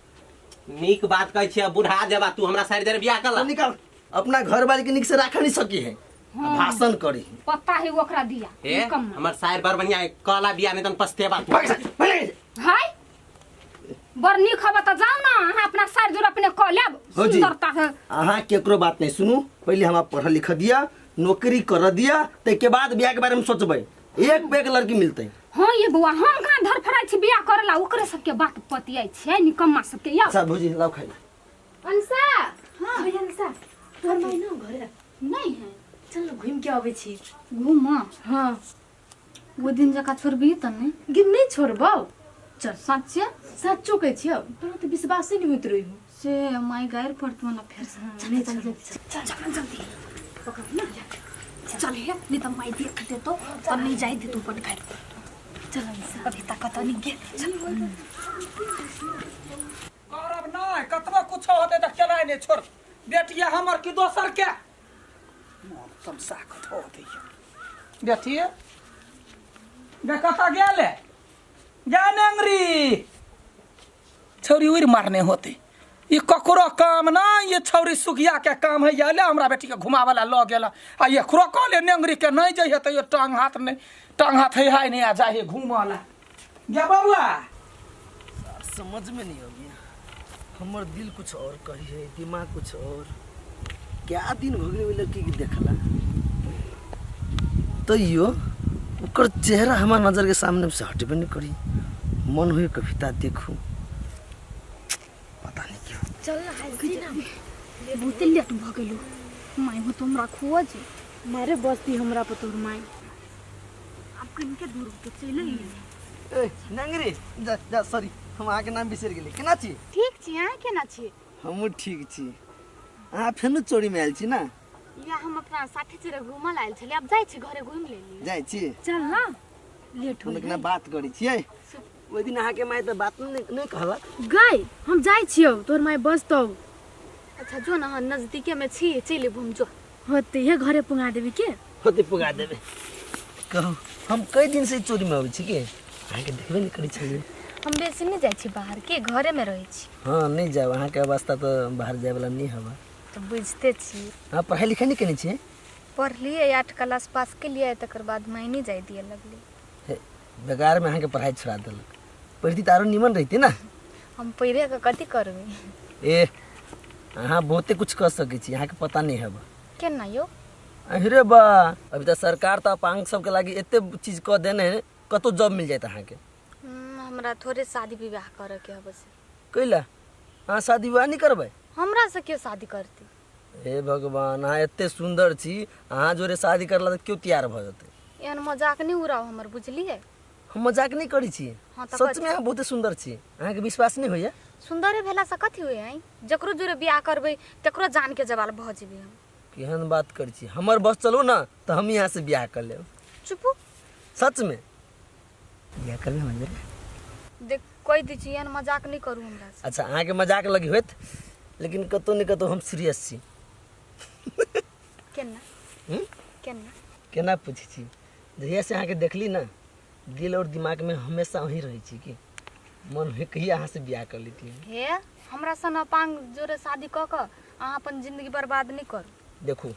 नीक बात कहै छियै, बुढ़ा जेबा तू हमरा साइड जरे बियाह कर ला। निकल, अपना घर वाली के निक से राख नहीं सकी है, हाँ। भाषण करी। पता है ओकरा दिया। ए, निकम्मा। हमर साइड बड़ बढ़िया है, कहला बियाह नहीं तन पछतेबा तू। भाग से, भाग से। हाय, बड़ नीक हब तऽ जाउ ने अहाँ अपना सार जोर अपने कऽ लेब हो जी। सुंदरता है अहाँ केकरो बात नहीं सुनू, पहले हमरा पढ़ लिख दिया, नौकरी कर दिया, ताहिके बाद बियाह के बारे में सोचबै। एक पे एक लड़की मिलतै। हाँ ये बौआ, हम कहाँ धरफड़ाइ छी बियाह करे ला, ओकरे सबके बात पतियाइ छियै निकम्मा सबके। यौ अच्छा भौजी लाउ खाइ ला। अंशा, हाँ भैया अंशा, तोहर माय ना घरे नहीं है। चल न घूम के अबै छी। घूम? हाँ। वो दिन जकाँ छोड़बही तऽ नहि? गे नहि छोड़बौ, चल। सच्चे? सच्चो कहै छियौ, तोरा तऽ विश्वासे नहि होइत रहौ। से माय गारि पड़तौ ना फेर से। हाँ, चल नहि चल छोड़बौ। जल्दी चल, चल ना जल्दी पकड़ ना, चल हे, नहीं तो माय देख देतो तब नहीं जाय देतो, बड गारि पड़तो। चल अंशा। अभी तक कतऽ नहीं गेल, चल। करब नहि, कतबो कुछो होतै तऽ केनाइ नहि छोड़। बेटिया हमर कि दोसर के मोन तमसा कऽ धो दैया। बेटी बे कतऽ गेल जा नेंगरी छौरी उड़ि मारने होते। ई ककरो काम ना, ये छौरी सुखिया के काम है। ये ले हमरा बेटी के घुमावे ला लऽ गेल आ एकरो कहले नेंगरी के नहीं जइहे तैयो टांग हाथ नहीं, टांग हाथ है हाय नहीं आ जाहे घूमऽ ला। गे बबुआ समझ में नहीं अबिया, हमर दिल कुछ और कही है, दिमाग कुछ और। क्या दिन हो गेलै ओहि लड़की के देखला, तैयो ओकर चेहरा हमार नजर के सामने से हटबे नहीं करी। मन हुए कविता देखू, पता नहीं क्यों। चल ना हल्दी ना, बहुते लेट भऽ गेलो। माय हो तो हमरा खोज मारे बस्ती हमरा पर तोहर माय। आब कनिके दूर तो चलि अइयै। ए नंगरी जा जा, सॉरी हम अहाँके नाम बिसरि गेली। केना छी? ठीक छी, अहाँ केना छी? हमहूँ ठीक छी। अहाँ फेनो चोरीमे आयल छी ने? या हम अपना साथी चोरे घूमल आयल छलियै, आब जाइ छी घरे, घूमि लेली। जाइ छी? चल ना, लेट हो हम केना बात करै छियै। ओहि दिन अहाँके माय तऽ बात नहि कहलक। गई हम जाइ छियौ, तोहर माय बजतौ। अच्छा जो ना, अहाँ नजदीके में छी, चलि अयबो हम, जो होते हे घरे पुगा देबी के होते पुगा देबे। कहू, हम कई दिन से चोरी में अबै छी के अहाँके देखबे नहि करै छलियै। हम बेसी नहि जाइ छी बाहर के, घरे में रहै छी। हाँ नहि जायब, अहाँके अवस्था तऽ बाहर जायवला नहि हवा। तऽ बुझिते छी। अहाँ पढ़ाई लिखाई नहि केने छियै? पढ़लियै, 8 क्लास पास केलियै, तकर बाद माय नहि जाय दिअ लगलै। हे, बेकार में अहाँके पढ़ाई छोड़ा देलक, पढ़ती तऽ आरो निमन रहिती ना। हम पढ़े के कथी करबै? ए अहाँ बहुते कुछ कर सकै छी, अहाँके पता नहि हेबा। केना यौ? अरे बा, अभी तऽ सरकार तऽ अपांग सबके लागि एते चीज कऽ देने है, कतौ जॉब मिल जायत अहाँके। हमरा थोड़े शादी विवाह करऽ के हबे से। कैला अहाँ शादी विवाह नहि करबै? हमरा से के शादी करती? हे भगवान, अहाँ एते सुंदर छी, अहाँ जोरे शादी करला तऽ केओ तैयार भऽ जेतै। एहन मजाक नहि उड़ाउ हमर, बुझलियै? हम मजाक नहि करै छी। हाँ, तऽ सच में अहाँ बहुते सुंदर छी, अहाँके विश्वास नहि होइया? सुंदरे भेला से कथी होय है? जकरो जोरे बियाह करबै तकरो जान के जवाल भऽ जेबै हम। केहन बात करै छी, हमर बस चलो ना तऽ हम यहाँ से बियाह कर लेब। चुपू। सच में बियाह करबै हमर जोरे? देख कहि दै छी, एहन मजाक नहि करू हमरा से। अच्छा अहाँके मजाक लगी होत, लेकिन कतौ ने कतौ हम सीरियस छी। केना? हम्म? केना? केना पूछै छी, जहिया से अहाँके देखली ना, दिल और दिमाग में हमेशा वही रहै छी कि मन होइ कहिया अहाँ से बियाह कर लेती। हे हमरा सन अपांग जोरे शादी कऽ कऽ अहाँ अपन जिंदगी बर्बाद नहि करू। देखू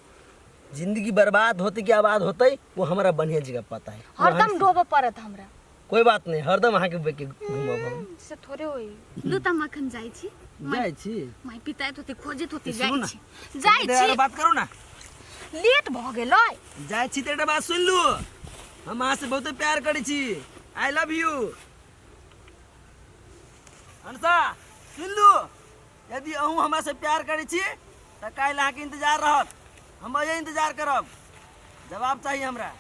जिंदगी बर्बाद होते कि आबाद होते वो हमारा बढ़िया जगह पता है। हरदम डोबऽ पड़त हमरा। कोई बात नहीं, हरदम अहाँके बेके घूमब हम। से थोड़े होई। लू त हम अखन जाइ छी। जाइ छी? माय पिताइत होते, खोजैत होते। सुनू जाइ ना। छी, जाइ देर छी। बात करू ना, लेट भऽ गेलै। जाइ छी तऽ एकटा बात सुनि लू, हम अहाँ से बहुते प्यार करै छी, I love you. Ansa सुनि लू, यदि अहूँ हमरा से प्यार करै छी तऽ काल्हि अहाँके इंतजार रहत, हम अहिए इंतजार करब, जवाब चाही हमरा।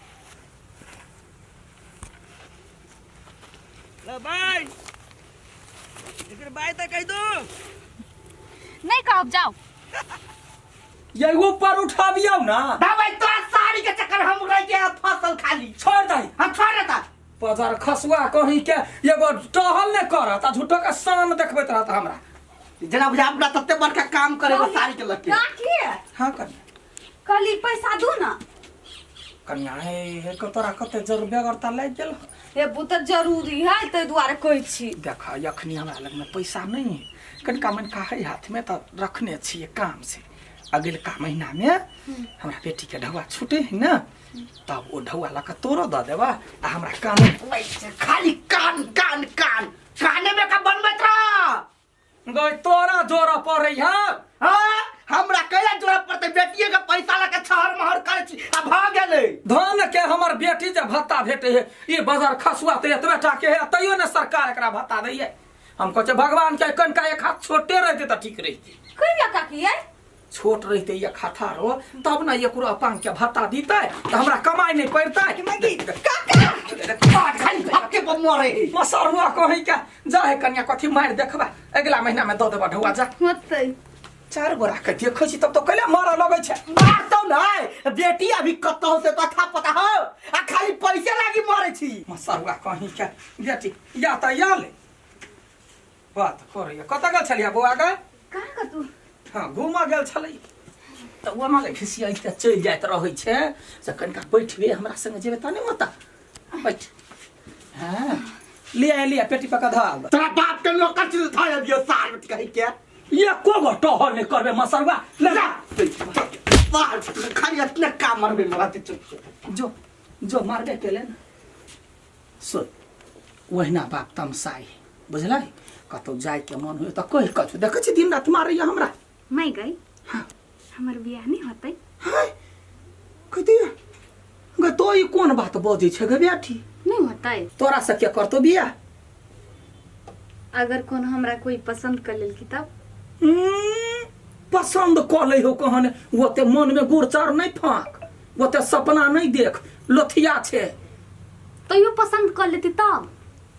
ल बाय, एकर बाय तऽ कहि दू। नहि कहब, जाउ। ये ऊपर उठाबियौ ना। भाई तोरा साड़ी के चक्कर हम रह गया फसल खाली। छोड़ दही। हम छोड़ देता। पजर खसुआ कहीं के एगो टहल ने करत आ झूठो के शान देखबैत रहत हमरा। जेना बुझा अपना तते बड़का काम करे वो साड़ी के लके। काकी। हाँ कनिया। कहली पैसा दू ना। कनिया हे हे के तोरा कते जरूर बेगरता लागि गेल। हे वो तऽ जरूरी है, ताहि दुआरे कहै छी। देख अखनी हमरा लग में पैसा नहीं है, कनिका मनिका है हाथ में तऽ रखने छियै काम से। अगिलका महीना में हमरा बेटी के ढौआ छूटे है ना, तब ओ ढौआ लऽ कऽ तोरो दऽ देबा आ हमरा कान खाली कान कान कान काने में का बनबैत रह। गई तोरा जोरा पड़ै है। हाँ, हमरा कैला जोड़ा पड़तै? बेटिए के पैसा लके छहर महर करै छी आ भऽ गेलै। धन के हमर बेटी जे भत्ता भेटे है, ई बाजार खसुआ तऽ एतबे टा के है, तैयो ने सरकार एकरा भत्ता दैये। हम कहै छियै भगवान के कनिका एक हाथ छोटे रहते तऽ ठीक रहिते। कैला काकी यै? छोट रहते एक हाथा रो तब ने एकरो अपांग के भत्ता दीते तऽ हमरा कमाइ नहि पड़तै। खाली भक्के पर मरे है। मसरुआ कहीं के जा है कन्या कथी मारि देखबा, अगिला महीना में दऽ देबा ढौआ जा। होतै। चार गोरा के देखै छी तब तो कैला मारऽ लगै छै। मारतौ नै बेटी, अभी कतौ से कथा पता हो आ खाली पैसे लागी मरे छी। मसरुआ कहीं के बेटी या तऽ या ले बात करैया। कतऽ गेल छलियै बौआ गे? कहाँ कतू? हाँ घूमऽ गेल छलै तऽ ओना ले घिसियाइते चलि जाइत रहै छै से कनिका बैठबे हमरा संगे जेबै तऽ नहि होता। बैठ। हाँ लिया लिया पेटी पका धऽ आब। तोरा बाप के नौकर छी धऽ दियौ सार बेटी कहि के। एको गो टहल नहि करबै मसरुआ ले जा। सार खाली इतना काम मरबे मरा दे चुप चुप। जो जो मारबे केले ने सुन, ओहिना बाप तमसाइ बुझलै, कतौ जाइके मन होय तऽ कहि कऽ देखै छी दिन राति मारैया हमरा। माय गई हमर बियाह नहीं होतै? हाय कह दिया गे तो ई कोन बात बजै छै गे बेटी? नहीं होतै। तोरा से के करतो बियाह? अगर कोनो हमरा कोई पसंद कर लेलकी तब? पसंद कऽ लै हो कहन, ओते मन में गुड़ चाउर नहीं फाँक, ओते सपना नहीं देख, लोथिया छै। तैयो पसंद कर लेती तब?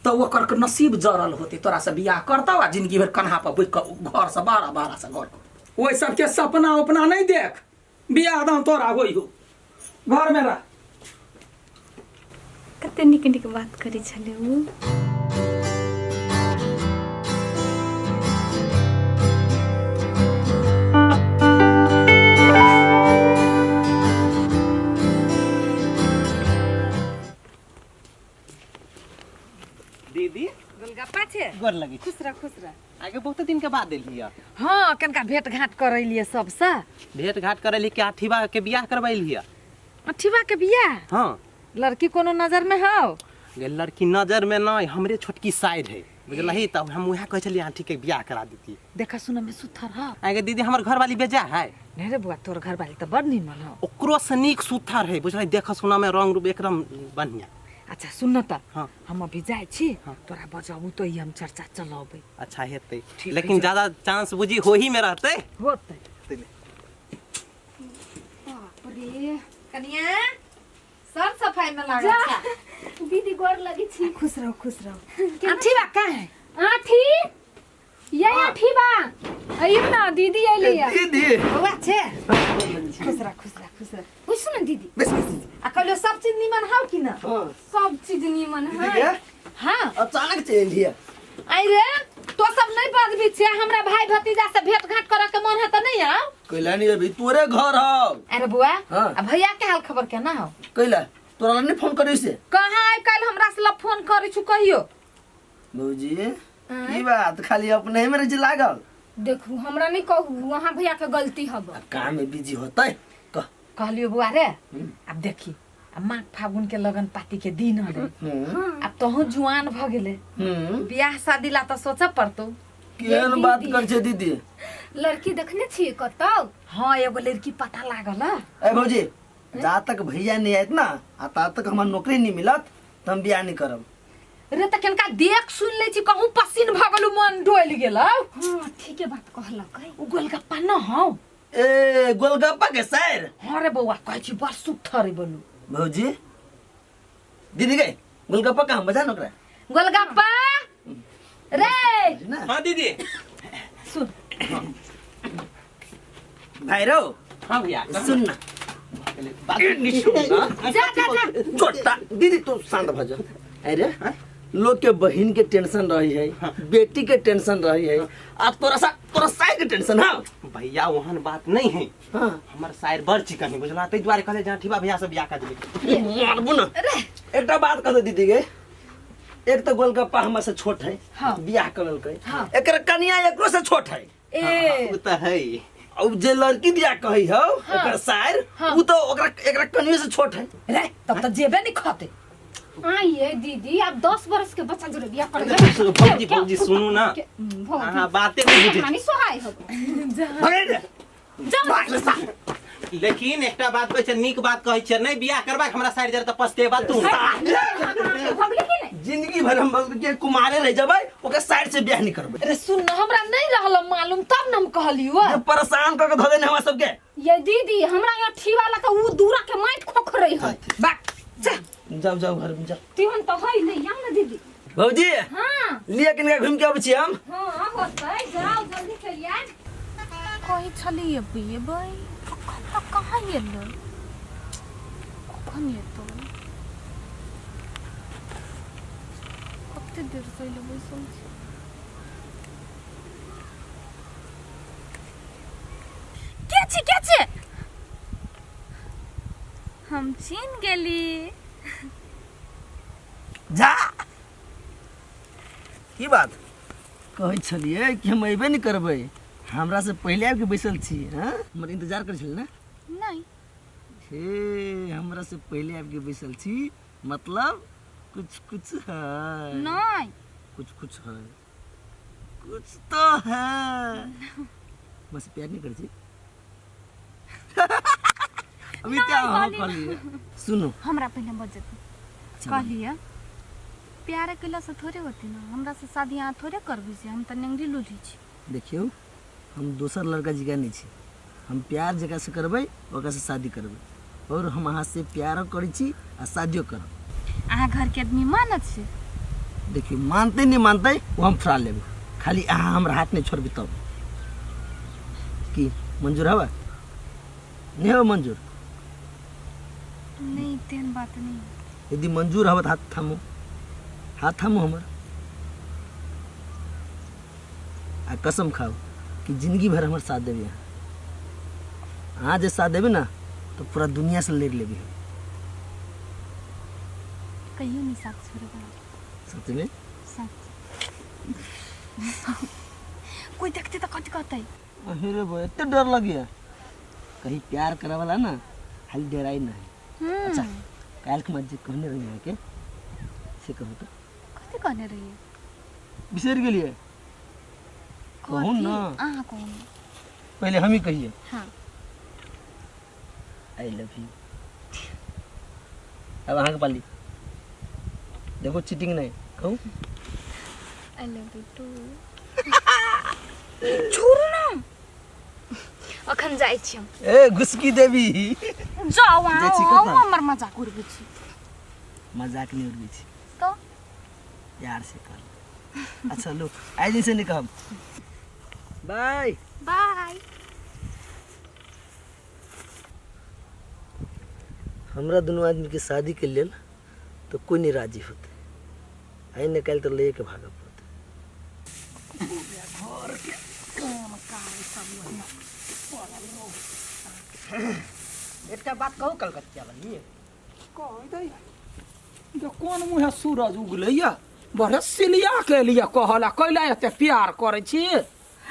तऽ ओकर के नसीब जरल होते, तोरा से बियाह करतौ आ जिंदगी भरि कन्हा पर बैठ कऽ घर से बारह बारह से घर कर। ओहि सबके सपना उपना नहीं देख, बियाह दान तोरा होई हो, घर में रह। कते नीक नीक बात करै छलै उ। दीदी गोलगप्पा छे, गोर लगे। खुश रह खुश रह। आगे बहुत दिन के बाद एलियै। हाँ कनका भेंट घाट करैलियै सबसे। भेंट घाट करैली कि आठीबा के बियाह करबैलियै? अठीबा के बियाह? हाँ। लड़की कोनो नजर में हौ? गे लड़की नजर में नहीं, हमरे छोटकी साइड है बुझलही, तब हम वएह कहै छलियै आंटी के बियाह करा देती। देखा सुन में सुथर हौ। आगे दीदी हमर घर वाली बेजा है। नहीं रे बुआ, तोर घर वाली तो बड़ नीमन हौ। ओकरो से नीक सुथर है बुझलही, देखा सुना में रंग रूप एकदम बढ़िया। अच्छा सुन न त, हाँ। हम अभी जाइ छी, हाँ। तोरा बजाबू तो ई हम चर्चा चलाबै। अच्छा हेतै, ठीक लेकिन है। ज्यादा चांस बुझी होही में रहतै। होतै। बाप रे कनिया सर सफाई में लागल जा। छा। दीदी गोर लगी छी। खुश रहो खुश रहो। आठी बा कहाँ है? आठी ये आठी बा अइयो ना दीदी अइली है। दीदी बौआ छे, खुश रह खुश रह खुश रह। पूछू ना दीदी। आ कहलियो सब चीज निमन हौ कि ना? हाँ। सब चीज निमन दीदी है। के? हाँ। अचानक चेंज हिया। आई रे तो सब नहीं बजबी छे, हमरा भाई भतीजा से भेंट घाट करे के मन है त नहीं आओ। कैला नहीं अभी तोरे घर हौ। अरे बुआ, हाँ। आ भैया के हाल खबर केना हौ? कैला तोरा ला नहीं फोन करी से? कहाँ आइ काल्हि हमरा से ला फोन करै छु कहियो? भौजी की बात, खाली अपने में रह लागल? देखू हमरा नहीं कहू, वहाँ भैया के गलती हब। अब काम में बिजी होतै कह। कहलियो बुआ रे, अब देखी अब माघ फागुन के लगन पाती के दिन हले, अब तोहू जुआन भ गेले, बियाह शादी ला तो सोचे पड़तो। केहन बात कर छे दीदी? लड़की देखने छी कतौ? हाँ एगो लड़की पता लागल ह। ए भौजी, जा तक भैया नहीं आयत ना आ ता तक हमरा नौकरी नहीं मिलत त हम बियाह नहीं करब। रे त केनका देख सुन ले छी, कहूँ पसीन भ गेलु मन डोल गेल। हाँ ठीके बात कहलक है। उ गोलगप्पा न हौ। ए गोलगप्पा के सैर? हाँ रे बौआ, कहै छी बड़ सुथर है बोलू। भौजी दीदी गए गोलगप्पा कहाँ बजा नौकरा? गोलगप्पा रे। ना। हाँ दीदी सुन भाई रो। हाँ भैया सुन ना। जा जा जा छोटा दीदी तू शांत भ जा। अरे लोग के बहन के टेंशन रही है, बेटी के टेंशन रही है, आ तोरा सा तोरा साय के टेंशन। हाँ भैया ओहन बात नहीं है। हाँ। हमर सायर बड़ चिकन है बुझला, ताहि दुआरे कहले जाठीबा भैया से बियाह कर देबै। मारबू ना। एकटा बात कह दे दीदी के, एक तो गोलगप्पा हमरा से छोट है, हाँ। बियाह कर लेलकै, हाँ। एकर कनिया एकरो से छोट है। ए उ त है। अब जे लड़की बियाह कहै हौ एकर सायर, हाँ। उ तो ओकरा एकरा कनियो से छोट है। रे तब त जेबे नहीं खते। आइए दीदी अब 10 बरस के बच्चा जोरे बियाह कर भौजी भौजी सुनू ना अहाँ बाते नहीं बुझै मानी सोहाय हो भगे रे लेकिन एकटा बात कहै छै नीक बात कहै छै नहि बियाह करबाक हमरा साइड जर तऽ पछतेबा तू भगली की नहीं जिंदगी भर हम के कुमारे रह जबै ओकर साइड से बियाह नहीं करबै अरे सुन न हमरा नहीं रहल मालूम तब न हम कहलियो जे परेशान कर के धऽ देने हमरा सबके ये दीदी हमरा यहाँ ठीवा लगा उ दूरा के माटि खोखरै है बाक जा जाओ जाओ घर में जाओ तिहन तो है नहीं आउ ना दीदी भौजी हाँ लिया किनका घूम के अबै छी हम हाँ होतै जाओ जल्दी चलि आयब कहै छलियै एबै अखन तक कहाँ एलै कखन एतै कते देरसँ एलै बैसल छी के छी के छी हम चिन गेली जा की बात कहै छलियै कि हम अयबे नहि करबै हमरा से पहिले आबि के बैसल छी हँ हमर इंतजार करै छलियै ने नहि हे हमरा से पहिले आबि के बैसल छी मतलब कुछ कुछ है नहि कुछ कुछ है कुछ तो है बस प्यार नहीं करै छी अभी क्या हाँ कहलियै सुनू हमरा पहिले बजत अच्छा, कहलियै प्यार केलासँ थोड़े होती ना हमरा से शादी अहाँ थोड़े करबै से हम तऽ नेंगरी लूली छी देखियौ हम दोसर लड़का जकाँ नहि छी हम प्यार जकरा से करबै ओकरा से शादी करबै और हम अहाँ से प्यारो करै छी आ शादियो करब अहाँ घरके आदमी मानत से देखियौ मानतै नहि मानतै ओ हम फुरा लेबै खाली अहाँ हमरा हाथ नहि छोड़बै तब की मंजूर हवा नहीं हवा मंजूर नहीं तेहन बात नहीं यदि मंजूर हवा तऽ हाथ थामू हाथ थामू हमर आ कसम खाओ कि जिंदगी भर हमर साथ देबै अहाँ अहाँ जे साथ देबै ना तो पूरा दुनिया से लड़ लेबै हम कहियो नहीं साथ छोड़बै सच में साथ कोई देखते तऽ कथी कहतै अरे बो एते डर लगिया कहीं प्यार करे वाला ना खाली डराई ना है अच्छा काल्हि के मत जे कहने रही अहाँके से कहू तो कथी कहने रहियै बिसरि गेलियै कहू कथी? ना अहाँ कहू ना पहले हम ही कहिए हाँ I love you अब अहाँके पाली देखो चीटिंग नहीं कहू I love you two छोड़ू ना अखन जाइ छी हम ए घुसकी देवी जाउ जाइ छी अहाँ कतऽ? अहूँ हमर मजाक उड़बै छी मजाक नहीं उड़बै छी तऽ प्यार से कर अच्छा लो आइ दिन से नहीं कहब बाय बाय हमरा दुनू आदमीके शादीके लेल तऽ कोइ नहि राजी होतै आइ ने काल्हि तऽ लैए के भागऽ पड़तै एकटा बात कहू कलकतिया वाली कहि दै जे कोन मुँहे सूरज उगलैया बड़े सिलिया के लिए कहला कैला एते प्यार करै छी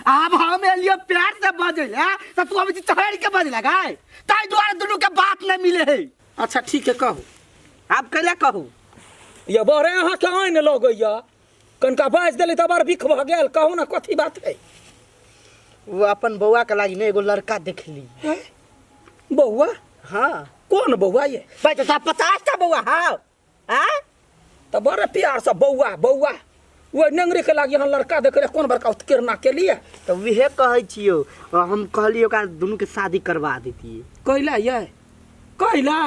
आब हम एलियो प्यार से बजै ले तऽ तू अबै छी चढ़ के बजै लगाय ताहि दुआरे दुनू के बात नहि मिले है अच्छा ठीक है कहू आब कैला कहू ये बड़े अहाँके आइन लगैया कनिका बाजि देली तऽ बड़ बिख भऽ गेल कहू ने कथी बात है वो अपन बौआ के लागी ने एगो लड़का देखली बौआ हाँ कोन बौआ ये भाई तो 50 टा बौआ हाँ आ तऽ बड़े प्यार से बौआ बौआ ओहि नेंगरी के लागी अहाँ लड़का देख रहे कोन बड़का उत्कीर्णा के लिए तऽ उहे कहै छियौ हम कहलियै ओकरा दुनू के शादी करवा देतियै कैला ये कैला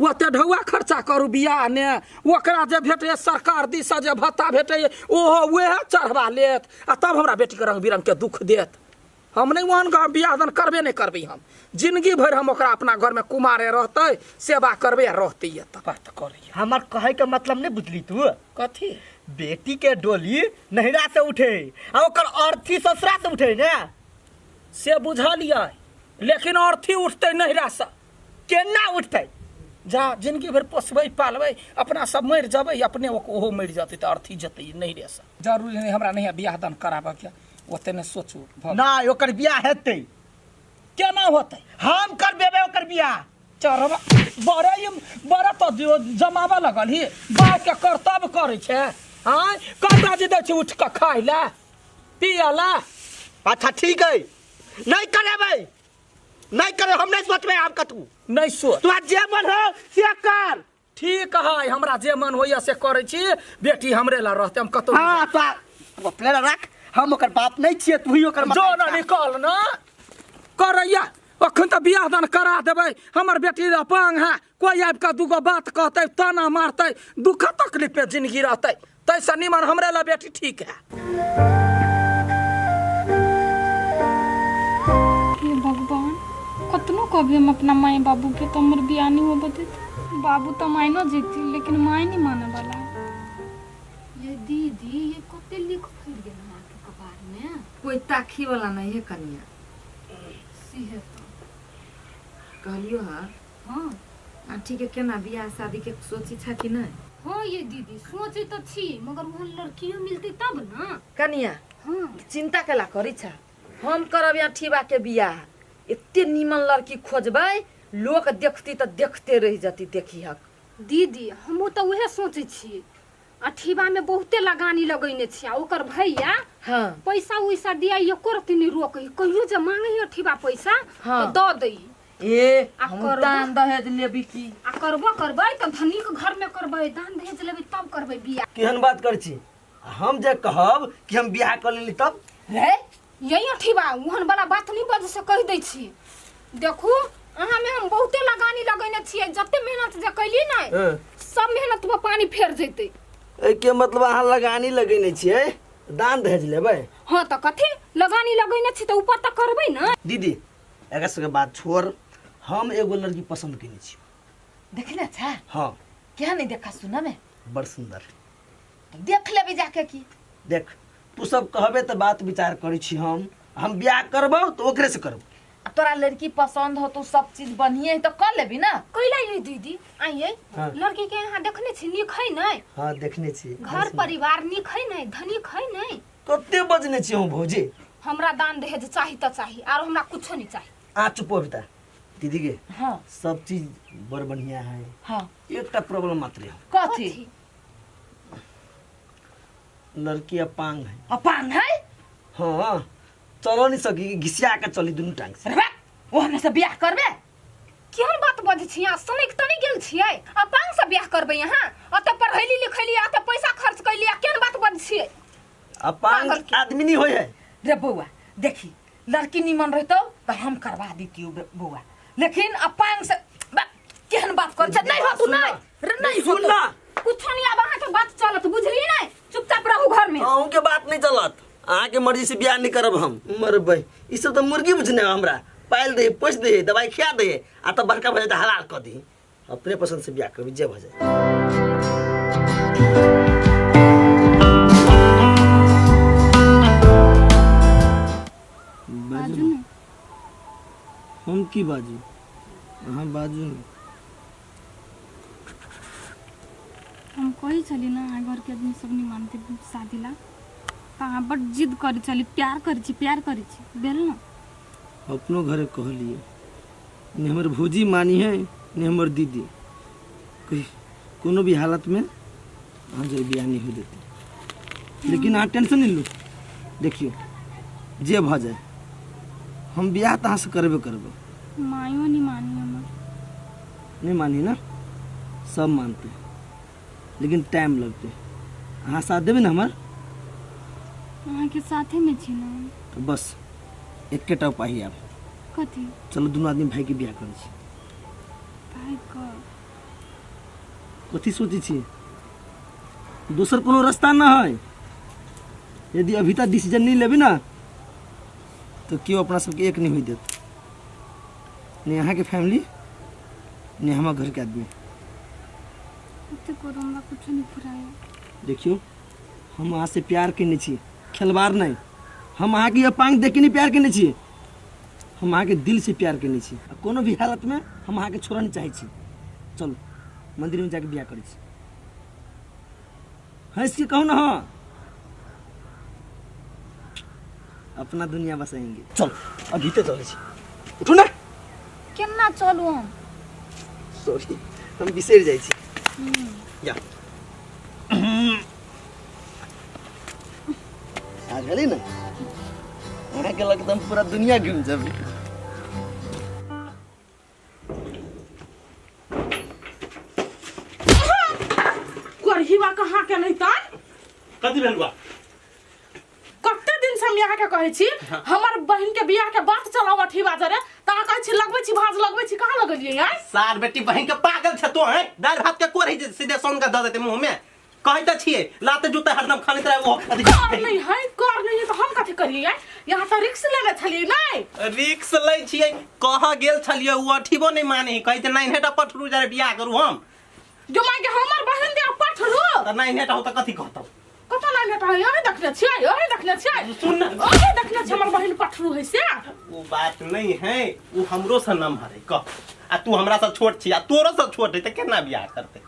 ओते ढौआ खर्चा करू बियाह ने ओकरा जे भेटैए सरकार दिससँ जे भत्ता भेटैए ओहो उएह चढ़बा लेत आ तब हमरा बेटीके रंग बिरंगके दुख देत हम नहि ओहन गाँव बियाह दान करबे नहि करबै हम जिंदगी भरि हम ओकरा अपना घरमे कुमारे रहतै सेवा करबै आ रहतै एतऽ बात करैए हमर कहै के मतलब नहि बुझली तू कथी बेटी के डोली नैहरा से उठे आ ओकर अर्थी ससुरा से उठे ने से बुझलियै लेकिन अर्थी उठतै नैहरासँ केना उठतै जा जिंदगी भरि पोसबै पालबै अपना सब मरि जेबै अपने ओहो मरि जेतै तऽ अर्थी जेतै नैहरेसँ जरूरी नहि हमरा नहि बियाह दान कराबऽके ओते नहि सोचू भऽ गेल। नहि ओकर बियाह हेतै केना होतै हम करबेबै ओकर बियाह चरवा बड़े ई बड़े तो जमाबऽ लगल ही बाप के कर्तव्य करै छै आँय कतऽ जे दै छै उठि कऽ खाय लए पियऽ लए। अच्छा ठीक है, नहीं करेबै, नहीं करे, हम नहीं सोचबै आब कतू। नहीं सोच। तोरा जे मन हो से कर। ठीक है, हमरा जे मन होइया से करै छी, बेटी हमरे ला रहतै, हम कतौ नहि हाँ, तो अपने ला रख, हम ओकर बाप नहीं छियै, तू ही ओकर जो माता न छियै। निकल न करैया, अखन तऽ बियाह दान करा देबै, हमर बेटी अपांग है, कोई आबि कऽ दूगो बात कहतै, ताना मारतै, दुख तकलीफ में जिंदगी रहतै, तैसँ निमन हमरे ला बेटी ठीक है। हे भगवान, कतनो कभी हम अपना माई बाबू के तो हमर बियाह नहीं होबे देत। बाबू तो मायनो जेती लेकिन माय नहीं माने वाला। ये दीदी, ये कते लिख फैल गेल अहाँके कपार में? कोई ताखी वाला नहीं है कनिया। सीहे तो कहलियो हाँ। हाँ। आ ठीक है, केना बियाह शादी के सोची छा कि नहीं? हाँ ये दीदी, सोचे तो छी, मगर वहाँ लड़कियों मिलती तब ना। कनिया, हाँ। चिंता केला करी छा, हम करब यहाँ ठीबा के बियाह, एते नीमन लड़की खोजबै, लोक देखती तो देखते रह जती, देखी हक। दीदी, हमहूँ तो उहे सोचे छी, अठीबा में बहुते लगानी लगैने छी, आ ओकर भैया हाँ। पैसा उइसा दिया एको रत्ती नहीं रोकै, कहियो जे मांगे अठीबा पैसा हाँ। तो दऽ दै। ए, आ हम करबो? दान दहेज लेबी की? आ करबो करबै तऽ धनिक घर में करबै, दान दहेज लेबै तब करबै बियाह। केहन बात करै छी? हम जे कहब कि हम बियाह कऽ लेली तब? रे यही अठीबा, ओहन वाला बात नहीं बज से कहि दै छी। देखू, अहाँ में हम बहुते लगानी लगैने छियै, जते मेहनत जे कैली ने हाँ। सब मेहनत पर पानी फेर जेतै। एहिके मतलब अहाँ लगानी लगैने छियै, दान दहेज लेबै? हाँ तऽ कथी लगानी लगैने छी तऽ ऊपर तऽ करबै ने। दीदी, एकर सबके बात छोड़, हम एगो लड़की पसंद केने छी। देखने छा? हाँ। क्या नहीं देखा सुना में? बड़ सुंदर। तो देख लेबी जाके की। देख, तू सब कहबे तऽ बात विचार करै छी, हम बियाह करबौ तऽ ओकरे से करबौ। आ तोरा लड़की पसंद हो तो सब चीज बढ़िया है तो कर लेबी ना? कैला ये दीदी, आइए। हाँ। लड़की के यहाँ देखने छी, नीक है नहीं? हाँ, देखने छी। घर परिवार नीक है नहीं, धनिक है नहीं? कते बजने छी हम भौजी? हमरा दान दहेज चाही तऽ चाही, आरो हमरा कुछो नहीं चाही। आ चुप हो बेटा। दीदी के हाँ। सब चीज बड़ बढ़िया है। हाँ। एकटा प्रॉब्लम मात्र है। कथी? लड़की अपांग है। अपांग है? हाँ, चलो नहीं सकी, घिसिया के चली दुनू टांग से। अरे बा, वो हमरा से बियाह करबे? केहन बात बजै छी अहाँ? सनकि तऽ नहि गेल छियै? अपांग से बियाह करबै अहाँ? ओतऽ पढ़ैली लिखैली, ओतऽ पैसा खर्च कैली, आ केहन बात बजै छियै? अपांग आदमी नहीं होय है। रे बौआ, देखी लड़की निमन रहतौ तऽ हम करवा दितियौ बौआ, लेकिन अपांग से बा, केहन बात करै छै? नहीं हो तू, नहीं रे, नहीं हो सुन ना। कुछो नहीं, आब अहाँके बात चलत, बुझली नहीं? चुपचाप रहू घर में। अहूँ के बात नहीं चलत, अहाँ के मर्जी से बियाह नहीं करब हम। मरबै, ई सब तऽ मुर्गी बुझने हमरा, पालि दे, पोसि दे, दवाई खिया दे, आ तब बड़का भऽ जाए तऽ हलाल कऽ दी। अपने पसंद से बियाह करबी, जे भऽ जाए। बाजू ने। हम की बाजू, अहाँ बाजू ने। हम कहै छली ने अहाँ घरके आदमी सब नहीं मानते शादी ला, तऽ अहाँ बड्ड जिद करै छली, प्यार करै छी, प्यार करै छी, भेल ने? अपनो घरे कहलिए, ने हमर भौजी मानी है ने हमर दीदी, कोई कोनो भी हालत में अहाँ जर बियाह नहीं हो देते। लेकिन अहाँ टेंशन नहीं लू, देखियो जे भऽ जाए हम बियाह तऽ अहाँ से करबे करबै। मायो नहीं मानी हमर। नहीं मानी ना, सब मानते लेकिन टाइम लगते। अहाँ साथ देबै ने हमर? अहाँके साथे में छी ना। तऽ बस एकेटा उपाय आब। कथी? चलो दुनू आदमी भाई के बियाह करै छी। भाई के? कथी सोचै छी? दोसर कोनो रास्ता न है। यदि अभी तक डिसीजन नहीं लेबै ना तो केओ अपना सबके एक नहीं होई देत, ने अहाँके फैमिली ने हमर घरके आदमी। ओते करू, हमरा कुछो नहीं फुराय। देखियो, हम अहाँ से प्यार केने छी, खेलवाड़ नहीं। हम अहाँके अपांग देख के नहीं प्यार केने छी, हम अहाँके दिल से प्यार केने छी। आ कोनो भी हालत में हम अहाँके छोड़ऽ नहीं चाहै छी। चलू मंदिर में जाके बियाह करै छी। हंस के कहू ना, हाँ अपना दुनिया बसाएंगे। चल अभी तो चलै छी, उठू ना। केना चलू हम? सॉरी हम बिसरि जाइ छी जा आ गेली ने अहाँके लग तऽ हम पूरा दुनिया घुमि जेबै करहीवा कहाँ के नहीं तन कथी भेल बा कते दिन से हम यहाँ के कहै छी हमर बहिन के बियाह के बात चलाव अठीवा जरे त अहाँ कहै छी लगबै छी भाज लगबै छी कहाँ लगलियै यार सार बेटी बहिन के पागल छ तो हैं दाल भात के कोरही जे सीधे सोन के दऽ देते मुंह में कहै तऽ छियै लाते जूते हरदम खाने रहे वो अथी कर नहीं है कर नहीं है तो हम कथी करियै यार यहाँ तऽ रिक्स लेने छलियै नहीं रिक्स लै छियै कह गेल छलियै ओ अठीबो नहि माने है कहै छै नाइन हेटा पठरू जरे बियाह करू हम जो माय के हमर बहिन दे पठरू तऽ नाइन हेटा हो तऽ कथी कहतौ कतऽ नाइन हेटा है अहीं देखने छियै अहीं देखने छियै सुन ना अहीं देखने छियै हमर बहिन पठरू है से ओ बात नहीं है ओ हमरो से नमहर है कह आ तू हमरा से छोट छी आ तोरो से छोट है तऽ केना बियाह करतै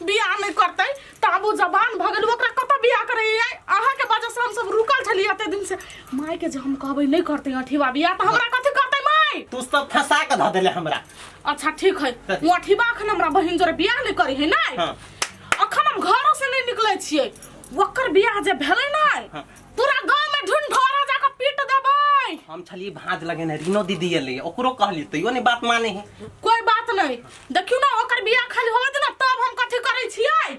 बियाह नहि करतै तऽ आब ओ जवान भऽ गेल ओकरा कतऽ बियाह करै अहाँके वजह से हम सब रुकल छलियै एते दिन से माय के जे हम कहबै नहि करतै अठीवा बियाह तऽ हमरा कथी करतै माय तू सब फंसा के धऽ देले हमरा अच्छा ठीक है ओ अठीवा अखन हमरा बहिन जोरे बियाह नहि करै है नहि हाँ। अखन हम घरो से नहि निकलै छियै ओकर बियाह जे भेलै नहि हाँ। पूरा गाँव में ढूंढोरा जाके पीट देबै हम छलियै भाँज लगेने रीनो दीदी एलै ओकरो कहली तैयो नहीं बात माने है कोई बात नहीं देखियो ना ओकर बियाह खाली होवे दे ना तब हम कथी करै छियै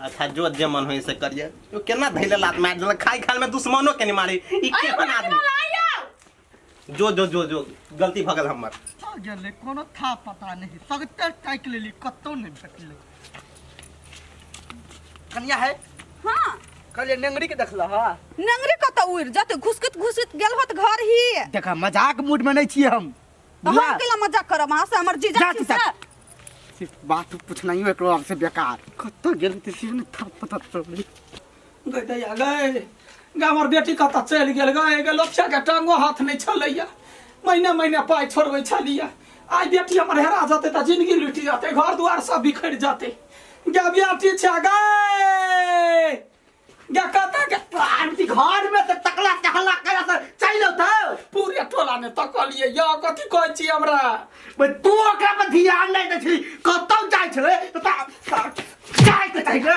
अच्छा जो जे मन होय से करिए यो केना धैले लात मार देलक खाई खाल में दुश्मनो के नहीं मारे ई अरे केहन भाई आदमी आइयो जो जो जो जो गलती भऽ गेल हमर कतऽ गेलै कोनो था पता नहीं सगते ताकि लेली कतौ नहि भेटलै कनिया है हाँ कहलिए नेंगरी के देखल हा नंगरी कतऽ उड़ि जेतै घुसकैत घुसकैत गेल होत घर ही देखा मजाक मूड में नहीं छियै हम तऽ हम बुझला? केला मजाक करब अहाँ से हमर जीजा जा छी तू से जा। सिर्फ बात पूछनाइयो एकरो आर से बेकार कतऽ गेल ते से नहि था पता चललै गै दैया गै गे हमर बेटी कतऽ चलि गेल गै गे लोथिया के टांगो हाथ नहि छलैया महीने महीने पाइ छोड़बै छलिया आइ बेटी हमर हेरा जेतै तऽ जिंदगी लुटि जेतै घर दुआर सब बिखरि जेतै गे बेटी छै गै गे कतऽ गे आंटी घर में से तकला के हल्ला करा से चलि औतौ पूरे टोला ने तकलियै यौ कथी कहै छी हमरा बे तू ओकरा पर ध्यान नहि दै छली कतौ जाइ छलै तऽ जाइ के चाही ने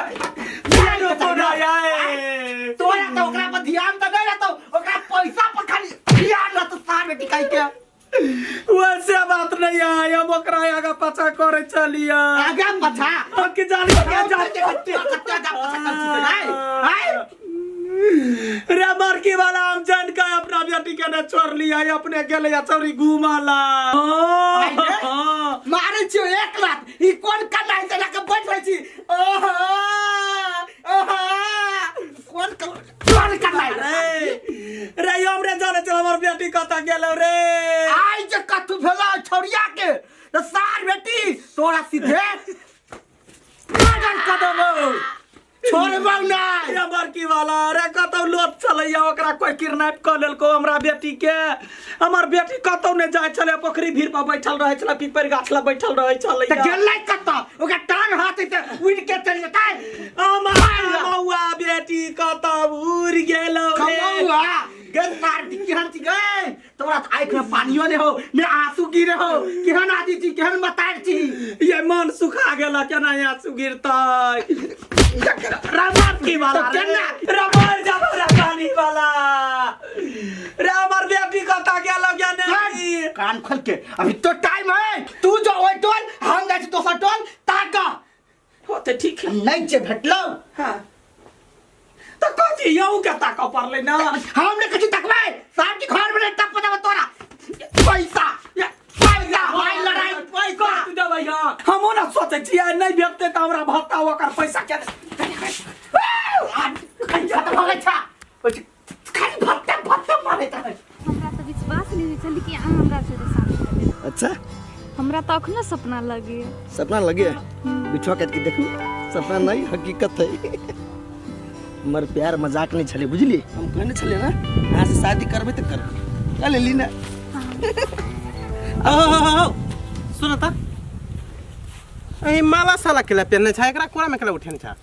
जाइ के चाही ने। तोरा तऽ ओकरा पर ध्यान तऽ नहि रहतौ ओकरा पैसा पर खाली ध्यान रहतौ सार बेटी कहि के वैसे बात नहीं है हम ओकरा आगा पाछा करे चलिए आगा पाछा हम के जानी के जान कते कते आगा पाछा कर छी आय आय रे मरकी वाला हम जान के अपना बेटी के ने छोड़ लिया अपने गेले या चौरी घुमाला मारै छियो एक लात ई कोन कनाइ से लके बैठ रहै छी ओहो ओहो कोन कोन कनाइ रे रे हमरे जाने चल हमर बेटी कतऽ गेलो रे आइ जे कथु भेलो छौरिया के त सार बेटी तोरा सीधे मर्डर कऽ देबौ छोड़बौ नहि रे बड़की वाला रे कतौ लोट छलैया ओकरा कोई किडनैप कऽ लेलको हमरा बेटी के हमर बेटी कतौ नहि जाइ छलै पोखरी भीड़ पर बैठल रहै छलै पीपर गाछ लग बैठल रहै छलै तऽ गेलै कतऽ ओकरा टांग हाथ से उड़ि के चलि जेतै हमर मौआ बेटी कतौ उड़ि गेलौ रे कमौआ गे सार केहन छी गे तोरा तऽ आँखि में पानियो नहि हो ने आंसू गिरे हो केहन आदमी छी केहन मतार छी ये मन सुखा गेल केना आंसू गिरतै रमर वाला तऽ केना? रमर जाबो रे पानी वाला रे हमर बेटी कतऽ गेल गे ने कान खोल के अभी तो टाइम है तू जो ओइ टोल हम जाइ छी दोसर टोल ताक हो तऽ ठीक है नहि जे भेटलौ हाँ तऽ कथी यहूँ के ताकऽ पड़लै ना हम ने कथी तकबै साहब के घर में तक पता तोरा पैसा पैसा भाई लड़ाई पैसा कथी देबै यहाँ हमहूँ ने सोचै छियै नहि भेटतै तऽ हमरा भत्ता ओकर पैसा के खत्म हो गई छा खाली भत्ता भत्ता मारे था हमरा तऽ विश्वास नहि होइ छल कि अहाँ हमरा से शादी करबै अच्छा हमरा तऽ अखनो सपना लगैए सपना लगे बिछुआ काट के देखू सपना नहीं हकीकत है हमर प्यार मजाक नहीं छले बुझली हम कहने छले ना अहाँ से शादी करबै तऽ करबै कह लेली ना सुन त एहि माला साला केला पेरने छ एकरा कोरा में केला उठेने छ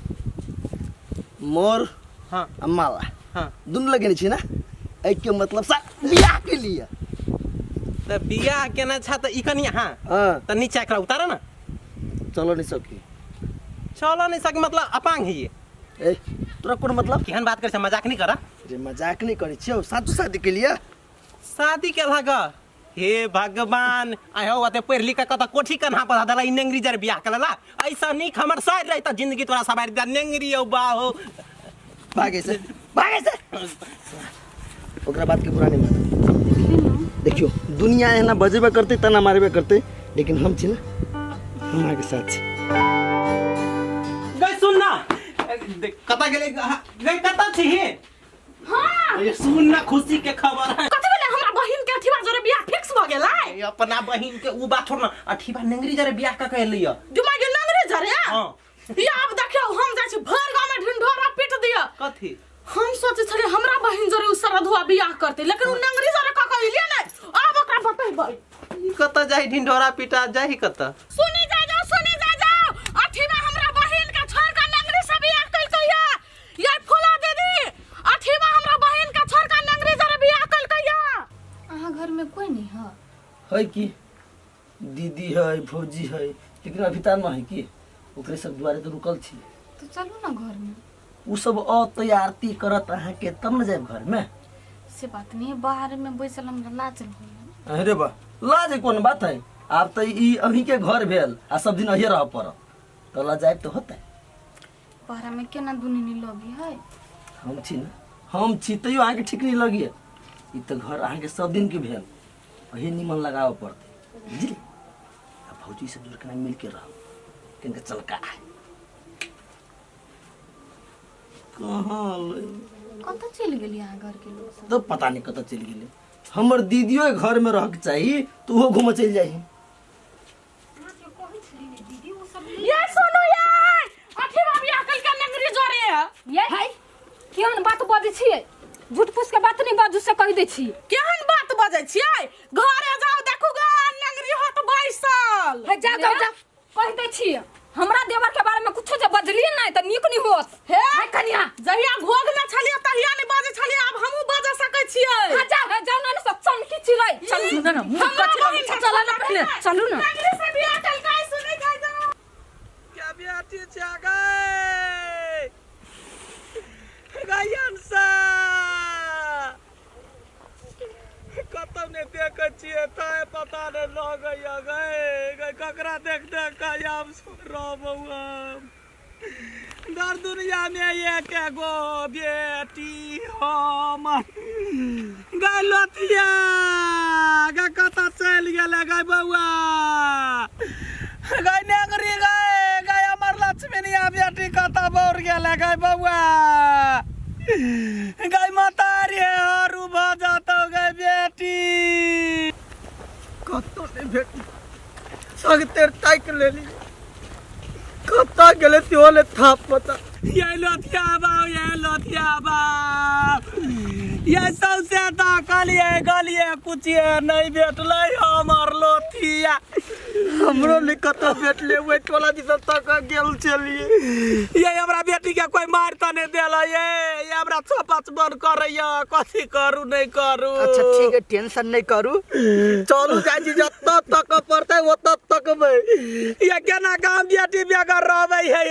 मोर हाँ आ माला हाँ दुनू लगेने छी ना एहिके मतलब सा बियाह के लिए त बियाह केना छ त ई कनी हाँ हाँ त नीचा एकरा उतार ना चल नहीं सकी। चल नहीं सकी मतलब अपांग है ये। ए तोरा कोन मतलब? केहन बात करे छे, मजाक नहीं करा। रे मजाक नहीं करे छियौ, साचो शादी के लिए। शादी के लाग हे भगवान, आय हो अते पढ़ लिख के कत कोठी कन्हा पर दला ई नेंगरी जर बियाह कलला। ऐसा नीक हमर साइड रही त जिंदगी तोरा सवार दे नेंगरी औ बाहो। भागे से, भागे से। ओकरा बात के बुरा नहीं माना। देखियो दुनिया एना बजेबे करते तना मारबे करते, लेकिन हम छी ना, हम अहाँके साथ छी। गई सुन ना, कता गेले गई कता छी हे? हां ये सुन ना खुशी के खबर है। कथि भेलै? हमरा बहिन के अठीबा जोरे बियाह फिक्स भ गेलै। ए, अपना बहिन के उ बात छोड़ ना, अठीबा नेंगरी जरे बियाह क के एलै। दिमाग के नंगरी जरे? हां। या अब देखियो हम जाइ छी भर गांव में ढिंढोरा पीट दियो। कथि? हम सोचे छलियै हमरा बहिन जोरे उ सरधुआ बियाह करते, लेकिन उ नंगरी जरे क के एलियै नै। आब ओकरा बतेबै। ई कत जाई ढिंढोरा पीटा जाई कत? सुनी जा जाओ, सुनी जा जाओ, अठीबा हमरा बहिन के छोड़ के नंगरी से बियाह कइलकै या। ये फूला दीदी, अठीबा हमरा बहिन के छोड़ के नंगरी जरे बियाह कइलकै या। अहाँ घर में कोई नहीं है? है की दीदी है, भौजी है, लेकिन अभी तार न है की ओकरे सब दुआरे तो रुकल छी। तो चलू ना घर में। उ सब अतै आरती करत अहाँके तब न जायब घर में। से बात नहीं है, बाहर में बैसल हमरा लाज लगैया। अरे बा लाज कोन बात है, आब तो ई अहीं के घर भेल आ सब दिन अहीं रह पड़त, तो लजायब तो होतै। बाहर में केना दुनी नहीं लगी है? हम छी ना, हम छी तैयो अहाँके ठीक नहीं लगी। ई तो घर अहाँके सब दिन के भेल, अहीं निमन लगाबऽ पड़तै बुझली। आ भौजी सब जोड़ केना मिल के रहब, केना चलका है कहाँ लै? कतऽ चलि गेली अहाँ घर के लोग सब? तो पता नहीं कतऽ चलि गेलै। हमर दीदियो घर में रहके चाही तो ओहो घूमऽ चलि जाइ। ये सुनू ये अठीबा बियाह कइलकै नंगरी जोरे। ये हाय केहन बात बजै छियै, झूठ फूस के बात नहीं बाजू से कहि दै छी। केहन बात बजै छियै? घरे जाओ देखू ग नंगरी होत बैसल। हे जाओ जाओ जाओ, कहि दै छी हमरा देवर के बारे में कुछो जे बजलियै नहीं त नीक नहीं होत। हे हाय कनिया, जहिया घोघ में छलियै तहिया नहीं बजै छलियै, आब हमहूँ बजै सकै छियै। हां जाओ, हे जाओ ना सब चमकी चिरै। चलू ना, ना, मुँह हमरा कथी बहिन के चलू ना पहिले, चलू ना। नंगरी से बियाह कइलकै सुनै जाय जाओ। क्या बेटी छै गै? गै अंशा। कतौ नहि देखै छियै तैं पता नहि लगैया गै। गै ककरा देख देख कऽ आब रहबौ हम। दर दुनिया में एक गो बेटी हमर। गै लतिया गै कतऽ चलि गेलै गै बौआ? गै नेंगरी गै, गै हमर लक्ष्मीनिया बेटी कतऽ बौर गेलै गै बौआ? गै महतारी हरू भऽ जतौ गै बेटी। कतौ नहि भेटल, सगतेर ताकि लेली, कतऽ गेलै सेहो नहि था पता। ये लथिया बाबू, ये लथिया बाबू, ये सौंसे ताकलिए गलिए कुछिए नहीं भेटलै हमर लोथिया। हमरो नहि कतऽ भेटलै, ओहि टोला दिस तक गेल छलियै। ये हमरा बेटी के कोई मारि तऽ नहि देलै ये, ये हमरा छपच बन करैया, कथी करू नहि करू। अच्छा ठीक है, टेंशन नहीं करू, चलू जाइ छी जतऽ तक पड़तै ओतऽ तकबै। ये केना गाम बेटी बेगर रहबै हे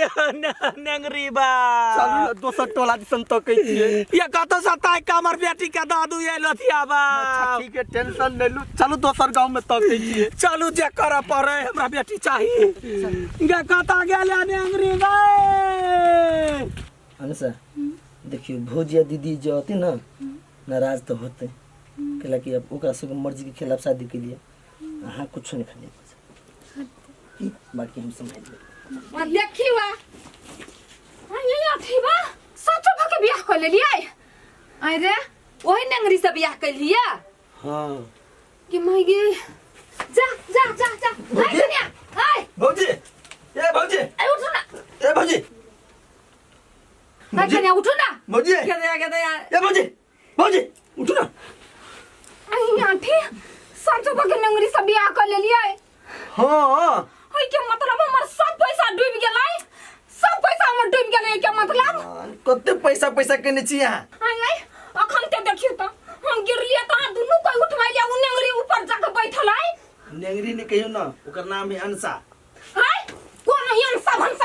नेंगरी बा। चलू ने दोसर टोला दिसन तकै छियै। ये कतौ से ताकि कऽ हमर बेटी के दऽ दू ये लथिया बा। अच्छा ठीक है, टेंशन नहीं लू, चलू दोसर गाँव में तकै छियै। चलू जे करऽ पड़ै, हमरा बेटी चाही। गे कतऽ गेलै नेंगरी गै? अनुषा देखियो भौजी आ दीदी जो होती ना नाराज तो होते, कैला कि अब ओकरा सबके मर्जी के खिलाफ शादी के लिए अहाँ कुछ नहीं खाली की बाकी हम समझ लेब। आ देखी वा आ ये अथी बा सचो भ के बियाह कर लेलियै। अरे ओही नेंगरी से बियाह कैलियै? हाँ। कि माय गे, जा जा जा जा। हाय कन्या, हाय भौजी, ए भौजी, ए उठू ना। ए भौजी, हाय कन्या उठू ना। भौजी, के दया, के दया। ए भौजी, भौजी उठू ना। आई आंटी सचो भ के नेंगरी से बियाह कर लेलियै? हाँ। ओइ के मतलब हमर सब पैसा डूबि गेलै, सब पैसा हमर डूबि गेलै के मतलब? कते पैसा पैसा केने छी अहाँ? आय आय अखन ते देखियौ त हम गिरलियै त अहाँ दुनू कोई उठबै लिया, उ नेंगरी ऊपर जाके बैठल है। नेंगरी ने कहियो ना, ओकर नाम है अंशा। हाय कोन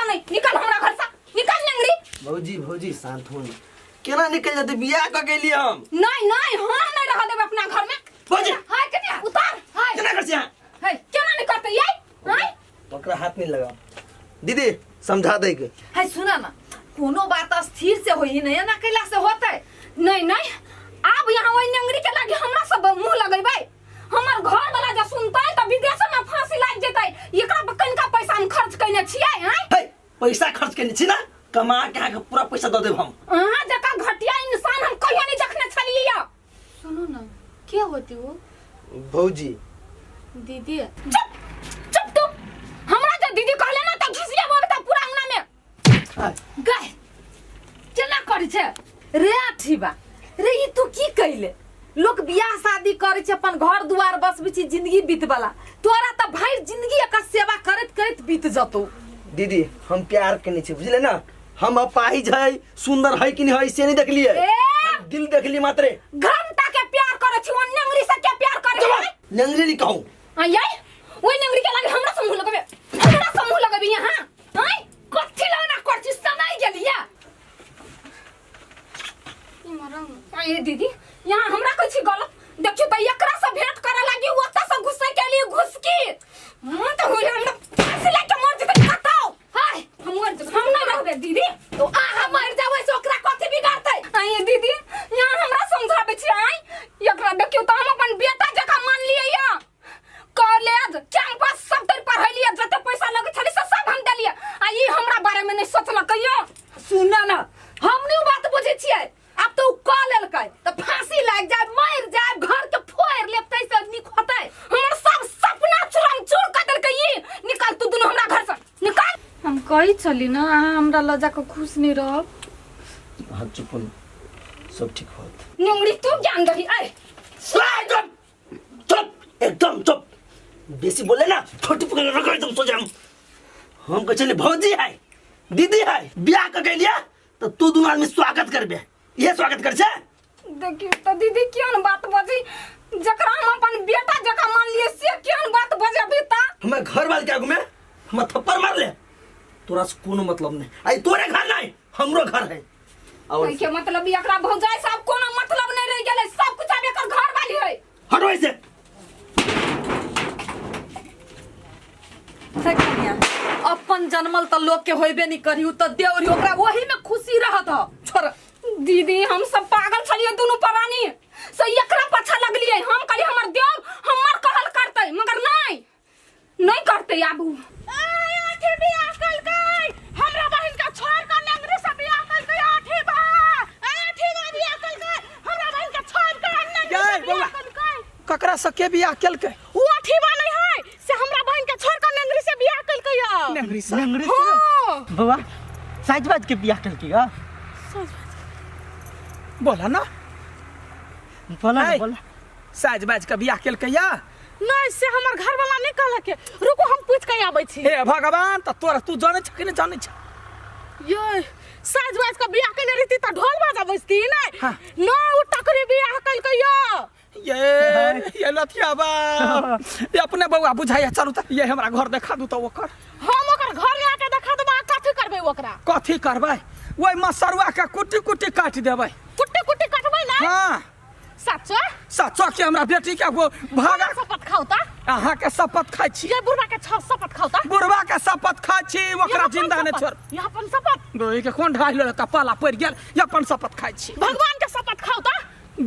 पैसा नहीं निकल हमरा घर से निकल नेंगरी भौजी भौजी शांत हो ना केना निकल जेतै बियाह कऽ के एलियै हम नहीं नहीं हम नहीं रह देब अपना घर में भौजी हाय कन्या उतार हाय केना कर छी अहाँ हाय केना नहीं करते ये हाय ओकरा हाथ नहीं लगाओ दीदी समझा दे के है सुना ना कोनो बात स्थिर से होई नहीं ना कैला से होते नहीं नहीं अब यहाँ वही नेंगरी के लागे हमरा सब मुंह लगेबै हमर घर वाला जे सुनतै त विदेश में फांसी लागि जेतै एकरा पर कनिका पैसा हम खर्च कयने छियै हैं हे पैसा खर्च केने छी ना कमा के अहाँके पूरा पैसा दऽ देब हम अहाँ जकाँ घटिया इंसान हम कहियो नहीं देखने छलियै यऽ। सुनू ना के होती वो भौजी दीदी चुप चुप तू हमरा जे दीदी कहले ना त घिसिया बोल त पूरा अंगना में गए केना करै छै रे अठीबा रे ई तू की कैले लोक बियाह शादी करै छै अपन घर दुआर बसबै छै जिंदगी बीतबला तोरा तऽ भरि जिंदगी एकर सेवा करैत करैत बीत जतौ दीदी हम प्यार केने छी बुझले ना हम अपाहिज है सुंदर है कि नहीं है से नहीं देखलिए ए! हम दिल देखली मात्रे घंटा के प्यार करे छी ओ नेंगरी से के प्यार करे है नेंगरी नहीं कहूँ आय ओइ नेंगरी के लागे हमरा समूह लगबे हमरा समूह लगबे यहाँ आय कथी लौना कर छी समय गेलिया आय दीदी यहाँ हमरा कहै छी गलत देखियो त एकरा से भेंट करे लागी ओतऽ से घुसे के लिए घुसकी मन त होय हमरा फांसी लाग के मर जेतै बताओ हाय हम मर जेबै हम नहीं रहबे दीदी तो आहा मर जाबै से ओकरा कथी बिगाड़तै आय दीदी यहाँ हमरा समझाबै छी आय एकरा देखियो त हम अपन बेटा जकाँ मान लियै या कॉलेज कैंपस सब तर पढ़ेलियै जते पैसा लगै छलै से सब हम देलियै आ ई हमरा बारे में नहीं सोचलकै यो सुन ना हम नहीं बात बुझै छियै आब तो उ कऽ लेलकै तऽ फांसी लागि जाय मरि जाय घर के फोड़ि लेब तै से नीक होतै हमर सब सपना चूरम चूर कर देलकै ई निकल तू दुनू हमरा घर से निकल हम कहै छली ना अहाँ हमरा लऽ जाकऽ खुश नहीं रहब अहाँ चुप हो सब ठीक होत नेंगरी तू ज्ञान दही ऐ एकदम चुप एकदम चुप बेसी बोले ना छोटी पकड़ रगड़ एकदम सोझे हम हम कहै छलियै भौजी है दीदी है बियाह कऽ के लिया तऽ तू दुनू आदमी स्वागत करबे इहे स्वागत कर छै देखियौ तऽ दीदी केहन बात बजै जकरा हम अपन बेटा जकाँ मानलियै से केहन बात बजबी तऽ हमर घर वाले के आगू में हमरा थप्पड़ मार ले तोरा से कोनो मतलब नहीं आई तोरे घर नहीं हमरो घर है और के मतलब ई एकरा भौजाई साहब कोनो मतलब नहीं रह गेलै सब कुछ आब एकर घर वाली है हटो ऐसे हे कन्या अपन जनमल तऽ लोक के होइबे नहीं करी उ तऽ देवरी ओकरा ओही में खुशी रहत ह छोड़ दीदी हम सब पागल छलियै दुनू प्राणी से एकरा पाछा लगलियै हम कहलियै हमर देव हमर कहल करतै मगर नहीं नहीं करतै आब उ आठी बियाह कलकै हमरा बहिन के छोड़ के नेंगरी से बियाह कलकै आठी बा आठी बा बियाह कलकै हमरा बहिन के छोड़ के नेंगरी से गै, बियाह बौआ। कलकै ककरा से के बियाह केलकै उ आठी बा नहीं है से हमरा बहिन के छोड़ के नेंगरी से बियाह कलकै या नेंगरी से नेंगरी से हां बौआ साइज बाज के बियाह केलकै गा बोला ना बोला ना ऐ। बोला साज बाज के बियाह केलकै या नहीं से हमर घर वाला नहीं कहलक रुको हम पूछ के आबै छी हे भगवान त तोरा तू जानै छ कि नहि जानै छ ये साज बाज के बियाह केने रहती त ढोल बाजा बजती नहीं हाँ। ना उ टकरी बियाह कलकै यो ये ये लथिया बा ये अपने बौआ बुझाइया चलू त ये हमरा घर देखा दू त ओकर हम ओकर घर आके देखा देबै आ कथी करबै ओकरा कथी करबै ओहि मसरुआ के कुट्टी कुट्टी काटि देबै कुट्टी कुट्टी कटबै ना हाँ सच्चो सच्चो के हमरा बेटी के वो भागा शपथ खाउ त अहाँ के शपथ खाइ छी ये बुढ़वा के छ शपथ खाउ त बुढ़वा के शपथ खाइ छी ओकरा जिंदा नहि छोड़ यहाँ अपन शपथ गोई के कोन ढाई लेलक पाला पड़ि गेल ये अपन शपथ खाइ छी भगवान के शपथ खाउ त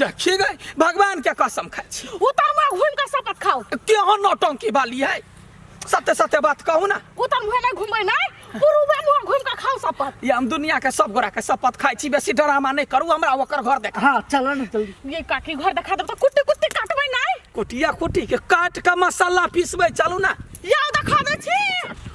देखी गई भगवान के कसम खाइ छी उतर मुँह घूम के शपथ खाउ केहन नौटंकी वाली है सत्य सत्य बात कहू ना उतर मुँह नहीं घूमबै नहीं पुरुबे मुँह घूम के खाउ शपथ ये हम दुनिया के सब गोरा के शपथ खाइ छी बेसी ड्रामा नहीं करू हमरा ओकर घर देख हाँ चलो ना जल्दी ये काकी घर देखा देब त कुट्टी कुट्टी काटबै नहीं कुटिया कुटी के काट के मसाला पीसबै चलू ना याओ देखा दै छी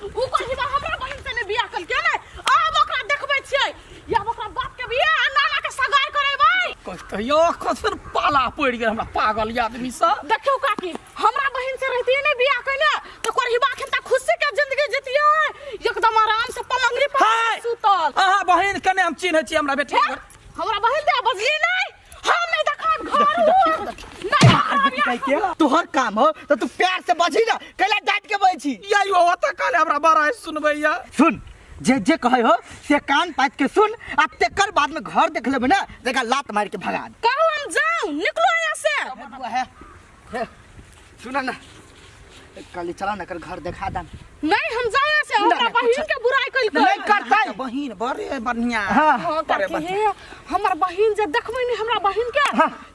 उ कहिबा हमरा बहिन से ने बियाह कलकै ने आब ओकरा देखबै छियै या ओकरा बाप के बियाह आ नाना के सगाई करेबै कहते यो कसन पाला पड़ि गेल हमरा पागल आदमी सब देखियौ काकी हमरा बहिन से रहतियै ने बियाह कइले तऽ कोरहिबा अखन तक खुशी के जिंदगी जीतियै एकदम आराम से पलंगरी पर हाय! सुतल अहाँ बहिन कने हम चिन्है छी हमरा बेटी हे, हमरा बहिन दे बजली नहीं हम नहीं देखब घर नहीं देखब या। तोहर काम हो तो तू प्यार से बजी ना कैला डांट के बजी छी या यो ओतऽ काले हमरा बड़ा सुनबैया सुन जे जे कहै हो से कान पाति के सुन आ तेकर बाद में घर देख लेबै ना देखा लात मार के भगा दे कहू हम जाऊं निकलो यहाँ से बुआ है, हे, सुन ना कल चला ना कर घर देखा दम नहीं हम जाऊं यहाँ से हमरा नहीं, बहिन के बुराई कइल नहीं करतै बहिन बड़े बढ़िया हाँ हाँ, काकी हे हमर बहिन जे देखबै ने हमरा बहिन के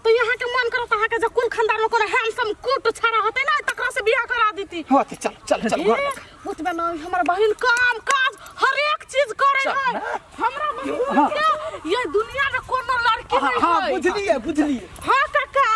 तो यहाँ के मन करत अहाँ के जे कुल खानदान में कोनो हैंडसम कुट छाड़ा होते ना तकरा से बियाह करा देती होते चल चल चल घर हे, ओतबे ना हमर बहिन काम काज हर एक चीज करे है हमरा बहिन के ये दुनिया में कोनो लड़की नहीं हाँ है बुझलिए बुझलिए हाँ काका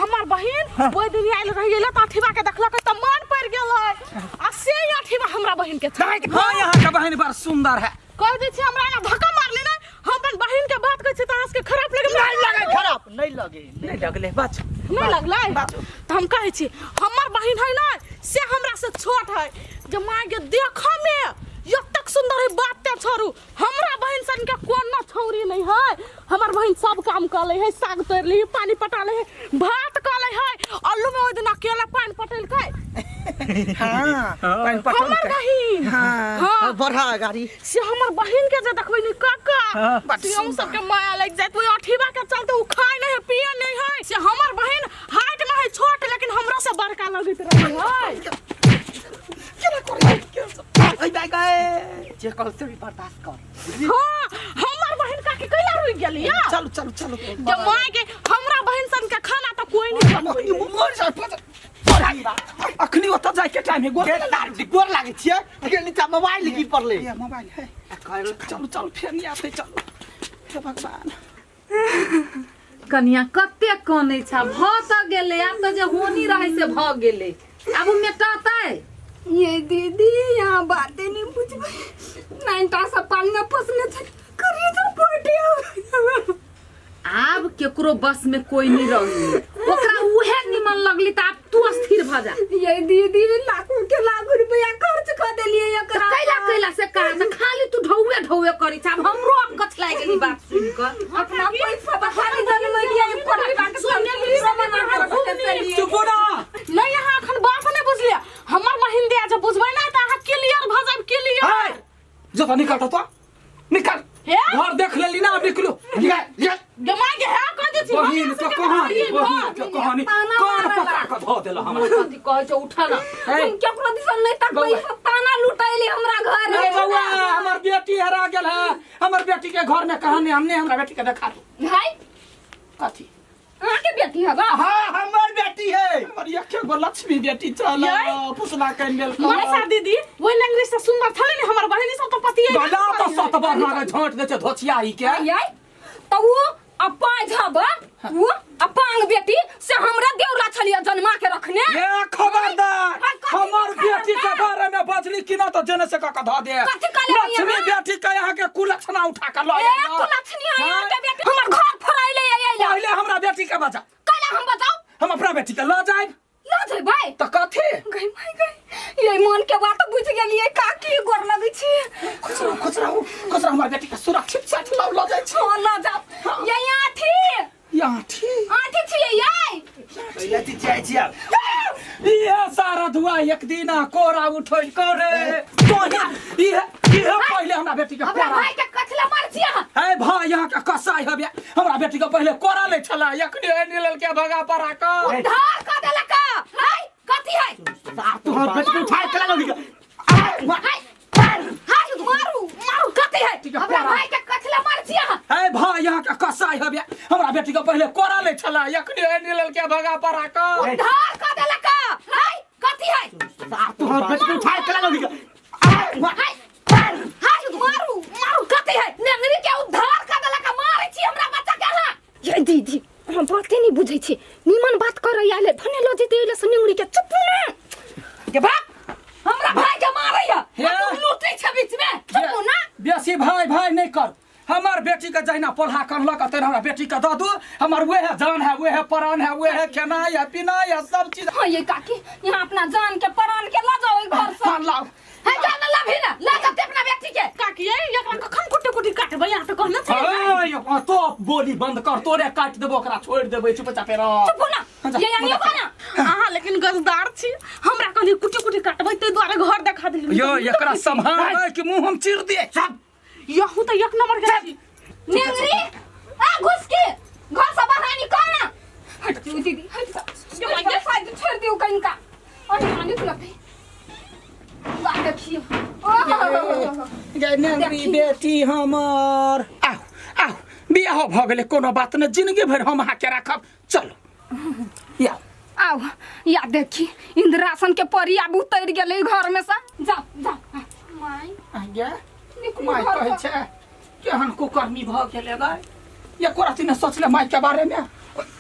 हमर बहिन ओहि दिन आयल रही गेलै तऽ अठीबा के देखलक तऽ मन पड़ि गेलै आ से अठीबा हमरा बहिन के छै हाँ यहाँ का बहन बड़ सुंदर है कह दै छी हमरा एना धक्का मारली ने हम अपन बहिन के बात कहै छी तऽ अहाँ सबके खराब लगे नहीं लगे खराब नहीं लगे नहीं लगले बच नहीं लगलै तऽ हम कहै छी हमर बहिन है ने से हमरा से छोट है जे माय के देखऽ में एतेक सुंदर है बात ते छोड़ू हमरा बहिन सन के कोनो छौरी नहीं है हमर बहिन सब काम कर ले है साग तोड़ ले है पानी पटा ले है भात कर ले है आलू में ओहि दिन अकेला पानी पटेलकै हाँ पानि पटौन हमर के। बहिन हाँ। हाँ बढ़ा गाड़ी से हमर बहिन के जे देखबै नी काका बड से हम सबके माया लागि जायत ओहि अठीबा के चलते उ खाय नहीं है पिए नहीं है से हमर बहिन हाइट में है छोट लेकिन हमरा से बड़का लगैत रहे है केना करै ऐ बाय गए जे कल से भी बर्दाश्त कर हाँ हमर बहिन काकी कैला रुकि गेली या चलू चलू चलू जे माय के हमरा बहिन सन के खाना तऽ कोई नहीं बनबै मर जा अखनी ओतऽ जाय के टाइम है गोर गोर लागै छियै लेकिन नीचा मोबाइल गिर पड़लै ये मोबाइल है चलू चलू फेर नहीं आते चलू हे भगवान कनिया कते कनै छ भऽ तऽ गेलै आब तऽ जे होनी रहै से भऽ गेलै आब ओ मेटतै ये दीदी यहाँ बातें नहीं बुझबै नाइनटा से पालना पोसने छल करिए तो पटिया आब केकरो बस में कोई नहीं रही ओकरा उहे निमन लगली तऽ आब तू अस्थिर भऽ जा ये दीदी लाखों के लाख रुपया खर्च कर देलिए एकरा कैला कैला से कहा तऽ खाली तू ढौए ढौए करी छ आब हमरो आब कछ लागि गेली बात सुनि कऽ अपना पैसा तो खाली जनमलिए पढ़ाई बात चुप ना नहीं अहाँ अखन बात नहीं बुझलियै हमर बहिन दिया जे बुझबै ना तऽ अहाँ क्लियर भऽ जायब क्लियर हाय जो तो निकल तो निकल हे? घर देख लेली ना अब निकलो निकल निकल गे माय गे हे कह दै छी बहिन के कहानी बहिन के कहानी कान पकड़ा के धो देला हमरा कथी कहै छै उठा ना हे हम केकरो दिसन नहीं तकबै बौआ। सब ताना लुटैले हमरा घर ए बौआ हमर बेटी हरा गेल है हमर बेटी के घर में कहानी हमने हमरा बेटी के देखा दो हाय कथी अहाँ के बेटी हबा हाँ हमर बेटी है हमर एके गो लक्ष्मी बेटी चल पुसला के लेल मनीषा दीदी ओहि लंगड़ी से सुंदर छलै ने हमर बहिनी सब तऽ पतिये गला तो सत बरना के झोंट दे छै धोचियाई के आय तो उ अपाज हबा उ अपांग बेटी से हमरा देवला छलिए जन्मा के रखने ए खबरदार हाँ, कथी हमर बेटी के खबरदार? बारे में बजली कि ना तो जेने से कक धऽ दे कथी कहले लक्ष्मी यहाँ? बेटी के यहाँ के कुलक्षणा उठा के लऽ ए आइल। कुलक्षणी है हाँ? के बेटी हमर घर फोड़ाइले आइले पहिले हमरा बेटी के बचा कैला हम बताओ हम अपना बेटी के लऽ जायब लऽ जेबै तऽ कथी गई माय गई ये मन के बात बुझ गेलिए काकी गोर लगै छी खुश रहू खुश रहू खुश रहू हमर बेटी के सुरक्षित साथ लऽ लऽ जाइ छी हां लऽ जाओ ये आठी यहाँ ठीक आठी छियै ये पहिले चिचियाइ छी आब ये सारा धुआ एक दिन कोरा उठै करे तोही ये ये पहिले हमरा बेटी के हमरा कोरा भाई के कथला मार छी अहाँ हे भाई यहाँ के कसाई हबे हमरा बेटी के पहिले कोरा ले छला एखनी एनी लेलके भगा परा के उद्धार कर देलक हाय कथी है तू हमर बेटी के उठाय के लगा हाय हाय मारू मारू कथी है ठीक है, हमरा कोरा। भाई के कथला मार छी अहाँ हे भाई यहाँ के कसाई हबे हमरा बेटी के पहिले कोरा ले छला एखनी एनी लेलके भगा परा के उद्धार कर देलक हाय कथी है तू हमर बेटी के उठाय के लगा हाय हाय मारू मारू कथी है नेंगरी के उद्धार कर देलक मारै छी हमरा बच्चा के अहाँ ये दीदी हम बाते नहीं बुझै छी निमन बात करै आले भने लऽ जेतै एले से निंगड़ी के चुप ना के बाप हमरा भाई के मारै है हे। तू लूटै छ बीच में चुप ना बेसी भाई भाई नहीं कर हमार बेटी के जहिना पोल्हा करलक तेना हमरा बेटी के दऽ दू हमर वएह जान है वएह प्राण है वएह खेनाइ है पीनाइ है सब चीज हाँ ये काकी यहाँ अपना जान के प्राण के लऽ जाओ घर से हाँ लाओ हे जा ना लभी ना ला जाते अपना बेटी के काकी ये एकरा कखन कुटी कुटी काटबै अहाँ तऽ कहने छलियै अय, तो बोली बंद कर तोरे काटि देबो ओकरा छोड़ि देबै चुपचापे रह चुप ना हाँ, जा, ये आनियो को ना अहाँ लेकिन गजदार छी हमरा कहली कुटी कुटी काटबै ताहि दुआरे घर देखा देली यो एकरा सम्हार कि मुंह हम चीर दिए सब यहू तऽ एक नंबर के छी नेंगरी आ घुस के घर से बाहर निकल ना हट जाओ दीदी हट जाओ ये मांगे शायद छोड़ दियो कहीं का और मांगे तो लगते वाह देखियो ओह गे नेंगरी बेटी हमर आउ आउ बियाह भऽ गेलै कोनो बात नहि जिंदगी भरि हम अहाँके राखब चलू या आओ या देखी इंद्रासन के परी आब उतर गेलै घर में से जाओ जाओ माय गे निकलू माय घर कहै से। छै केहन कुकर्मी भऽ गेलै गाय एको रति नहि सोचले माय के बारे में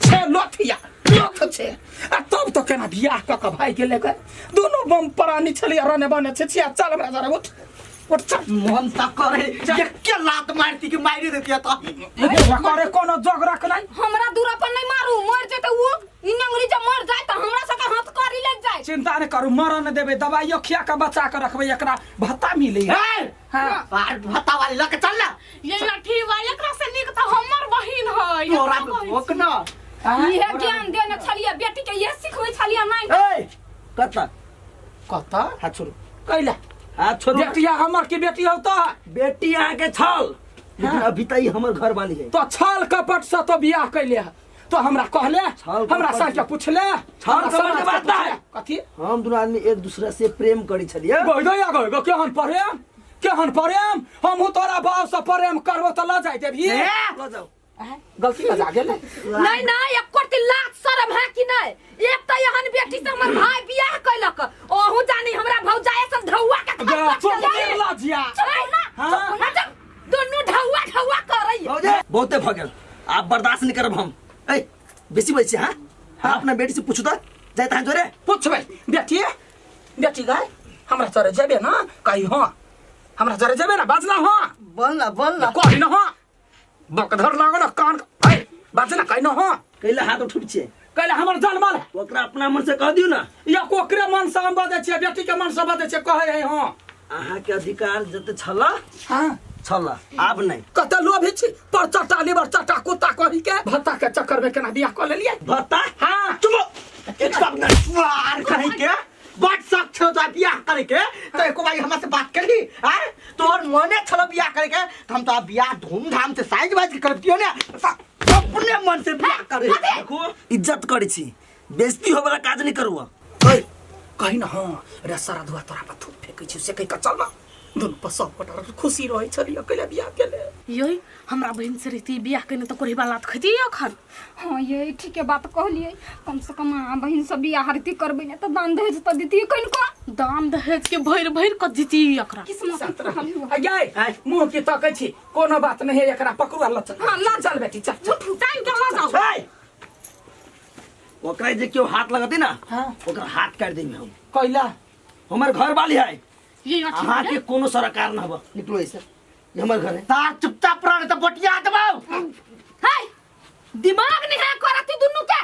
छै लोथिया लोथ छै आ तब तो केना बियाह कऽ कऽ भागि गेलै गाय दुनू बम प्राणी छलियै रने बने छै छिया चल हमरा जरा उठ उठ चल मन तक करे एके लात मारती कि मारि देती तो करे कोनो जोग रख नहीं हमरा दूरा पर नहीं मारू मर जेते उ ई नंगरी जब मर जाए त हमरा सबके हाथ करी लग जाए चिंता नहीं करू मरऽ नहीं देबै दवाइयो खिया कऽ बचा कऽ रखबै एकरा भत्ता मिलै है हाँ भत्ता वाली लके चल ना ये लठी बा एकरा से नीक तऽ हमर बहिन है तोरा भोक ना इहे ज्ञान देने छलियै बेटी के इहे सिखबै छलियै नहीं ए कत कतऽ हाथ छोड़ू कैला हाथ छोड़ू बेटिया हमर की बेटी हौ तो बेटी अहाँ के छल लेकिन अभी तक ई हमर घर वाली है तो छल कपट से तो बियाह कैले है तो हमरा कहले छल हमरा कपट साथ के पूछले छल हमरा कपट के समाज के बात पूछले। ना। कथी हम दोनों आदमी एक दूसरे से प्रेम करी छलिए गई गई गई गई केहन प्रेम केहन प्रेम हमहू तोरा बाप से प्रेम करबो तऽ लऽ जाय देबही लऽ जाओ गलती बजा गेलै नहीं नहीं एको रत्ती लाज शरम है कि नहीं एक तो एहन बेटी से हमर भाई बियाह कैलक ओहू जानी हमरा भौजाई सन ढौआ के गे, खर्चा चुप चलाई। निर्लज्जिया। चुप ना हाँ। चुप ना चुप दुनू ढौआ ढौआ करैया भौजी बहुते भऽ गेल आब बर्दाश्त नहीं करब हम ए बेसी बजै छी हाँ हाँ अपना बेटी से पूछू तऽ जाइत अहाँ जोरे पूछबै बेटी बेटी गाय हमरा चरे जेबे ना कही हाँ हमरा चरे जेबे ना बाजना हाँ बोल ना बोल ना कही ना हाँ बकधर लागल कान है बाजना कही ना हाँ कैला हाथ उठबै छियै कैला हमर जनमल है ओकरा अपना मन से कह दियौ ना या ओकरे मन से हम बजै छियै बेटी के मन से बजै छियै कहै है हाँ अहाँके अधिकार जते छल हाँ छल आब नहि कते लोभी छी पर चटा लीवर चटा कुत्ता कही के भत्ता के चक्कर में केना बियाह कऽ लेलियै भत्ता हाँ चुप एक सब नटवार कहीं के बड शौक छौ तोरा बियाह करे के तो एको बारी हमरा से बात करही आय तोहर मने छलो बियाह करे के तो हम तोरा बियाह धूमधाम से साइज वाइज के करतियो ने अपने मन से बियाह करे देखो इज्जत करै छी बेइज्जती होबला काज नहि करू ओए कही ना हाँ रे सारा धुआ तोरा पर थूक फेंकै छी से कहि कऽ चल ना दुनू पर सब गोटा खुशी रहै छलियै कैला बियाह केले यै हमरा बहिन से रहती बियाह केने तऽ कोढ़ी लात खैती अखन हाँ ये ठीके बात कहलिए कम से कम अहाँ बहिन से बियाह हरती करबै ने तऽ दान दहेज तऽ दितियै कनिको दान दहेज के भरि भरि कऽ दिती एकरा किस्मत गै मुँह की तकै छी कोनो बात नहीं है एकरा पकड़ू आ लऽ चल हाँ, लऽ चल बेटी चल चल टाइम के लऽ जाउ ए! ओकरा जे केओ हाथ लगते ना हाँ। ओकरा हाथ काटि देबै हम कैला हमर घर वाली है ये अथी अहाँ के कोनो सरकार न हब निकलो ऐसे ये हमर घर है तार चुपचाप रह नहीं तो बटिया देबौ है दिमाग नहीं है करती दुनू के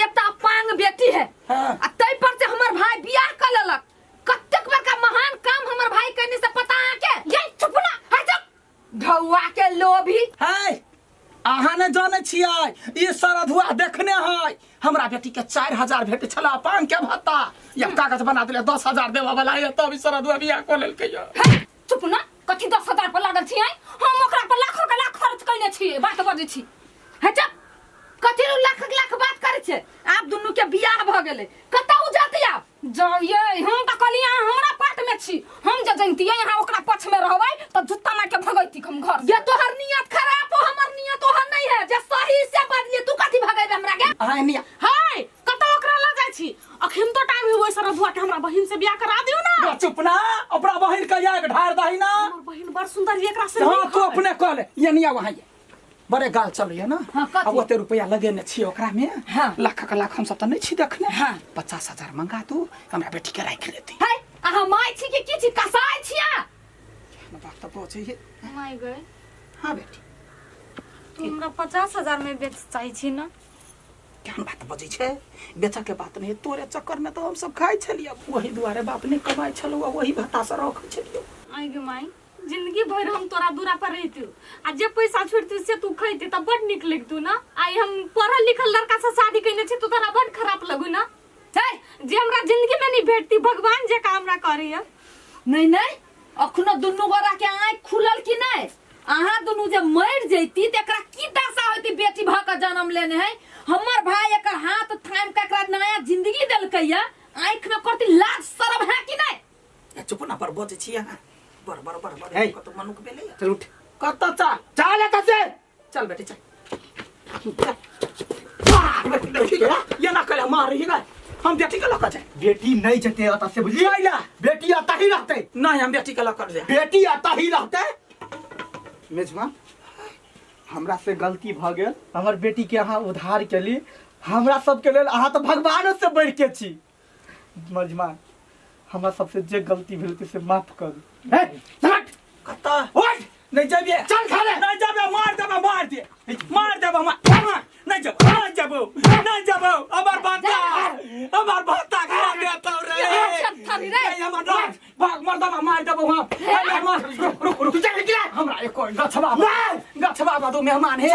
एक तो पांग बेटी है हाँ। आ तै पर से हमर भाई बियाह कर लेलक कतेक बड़का महान काम हमर भाई करने से पता अहाँ के ये चुप ना हट चुप ढौआ के लोभी है अहाँ ने जानै छियै ई सरधुआ देखने है हमरा बेटी के 4000 भेटै छला पान के भत्ता या कागज बना देले 10000 देबऽ वाला है तब ई सरधुआ बियाह कऽ लेलकै यऽ हे चुप ना कथी 10,000 पर लागल छियै हम ओकरा पर लाखों के लाख खर्च कयने छियै बात बजै छी हे चुप कथी रू लाख के लाख बात करै छै आब दुनू के बियाह भऽ गेलै कतऽ उ जाती आब जाउ ये हम तऽ कहलियै अहाँ हमरा पाट में छी हम जे जनितियै अहाँ ओकरा पक्ष में रहबै तऽ जुत्ता मारि के भगैती हम घर से। ये तोहर नियत खराब हो हमर नियत ओहन नहीं है जे सही से बजलियै तू कथी भगैबे हमरा के अहाँ निया हाय कतऽ ओकरा लऽ जाइ छी अखन तो टाइम है ओहि सरधुआ के हमरा बहिन से बियाह करा दियौ ना गे चुप ना अपना बहिन के आग ढार दही ना हमर बहिन बड़ सुंदर है एकरा से हाँ नीक तू है। अपने कह ले ये निया वहाँ ये बड़े गाल चलैया ना हाँ, कथी? आ ओते रुपया लगेने छियै ओकरा में हाँ। लाख के लाख हम सब तऽ नहि छी देखने हाँ। 50,000 मंगा तू हमरा बेटी के राखि लेती है अहाँ माय छी कि की छी कसाई छी अहाँ? बात तऽ बचै है माय गए हाँ बेटी तू हमरा 50,000 में बेच चाहै छी ना केहन बात बजै छै बेचऽ के बात नहि तोरे चक्कर में तऽ हम सब खाइ छलियै वही दुआरे बाप नहि कमाइ छलौ आ वही भत्ता से रखै छलियौ आइ गे माय जिंदगी भर हम तोरा दूरा पर रहितु आ जे पैसा छोड़तु से तू खैती त बड नीक लगतु ना। आइ हम पढ़ल लिखल लड़का से शादी कइने छी तो तोरा बड खराब लगू ना। है जे हमरा जिंदगी में नहीं भेटती भगवान जे का हमरा करैया। नहीं नहीं अखनो दुनू गोरा के आँख खुलल कि नहीं? अहाँ दुनू जे मर जैती त एकरा की दशा होती? बेटी भ के जन्म लेने है हमर भाई, एकर हाथ थाम के एकरा नया जिंदगी देलकै या आँख में करती लाज शर्म है कि नहीं? चुप ना पर बजै छी अहाँ बर बर बर बर हे। कत मनुख भेलै। चल उठ। कत चल? चल एतऽ से। चल बेटी चल। ये ना करे मार रही है हम बेटी के लऽ जाए। बेटी नहीं जते एतऽ से, बुझलियै? कैला? बेटी एतऽ ही रहतै। नहीं हम बेटी के लऽ कर जाए। बेटी एतऽ ही रहतै। मेजबान हमरा से गलती भऽ गेल, हमर बेटी के अहाँ उधार केली, हमरा सबके लेल अहाँ तऽ भगवानो से बढ़ि के छी। मेजबान हमरा सबसे जे गलती भेल से माफ करू। हे चल कतऽ? उठ। नहीं जेबे। चल घरे। नहीं जेबे, मार देबे, मार दे, मार देबे, मार। नहीं जेबो, नहीं जेबो, नहीं जेबो। हमर भाता, हमर भाता खा देतौ रे। नहीं हमर भाग भाग, मार देबे, मार देबो हम। मार, रुक रुक रुक, चल निकला। हमरा एको गछबा गछबा दू मेहमान हे।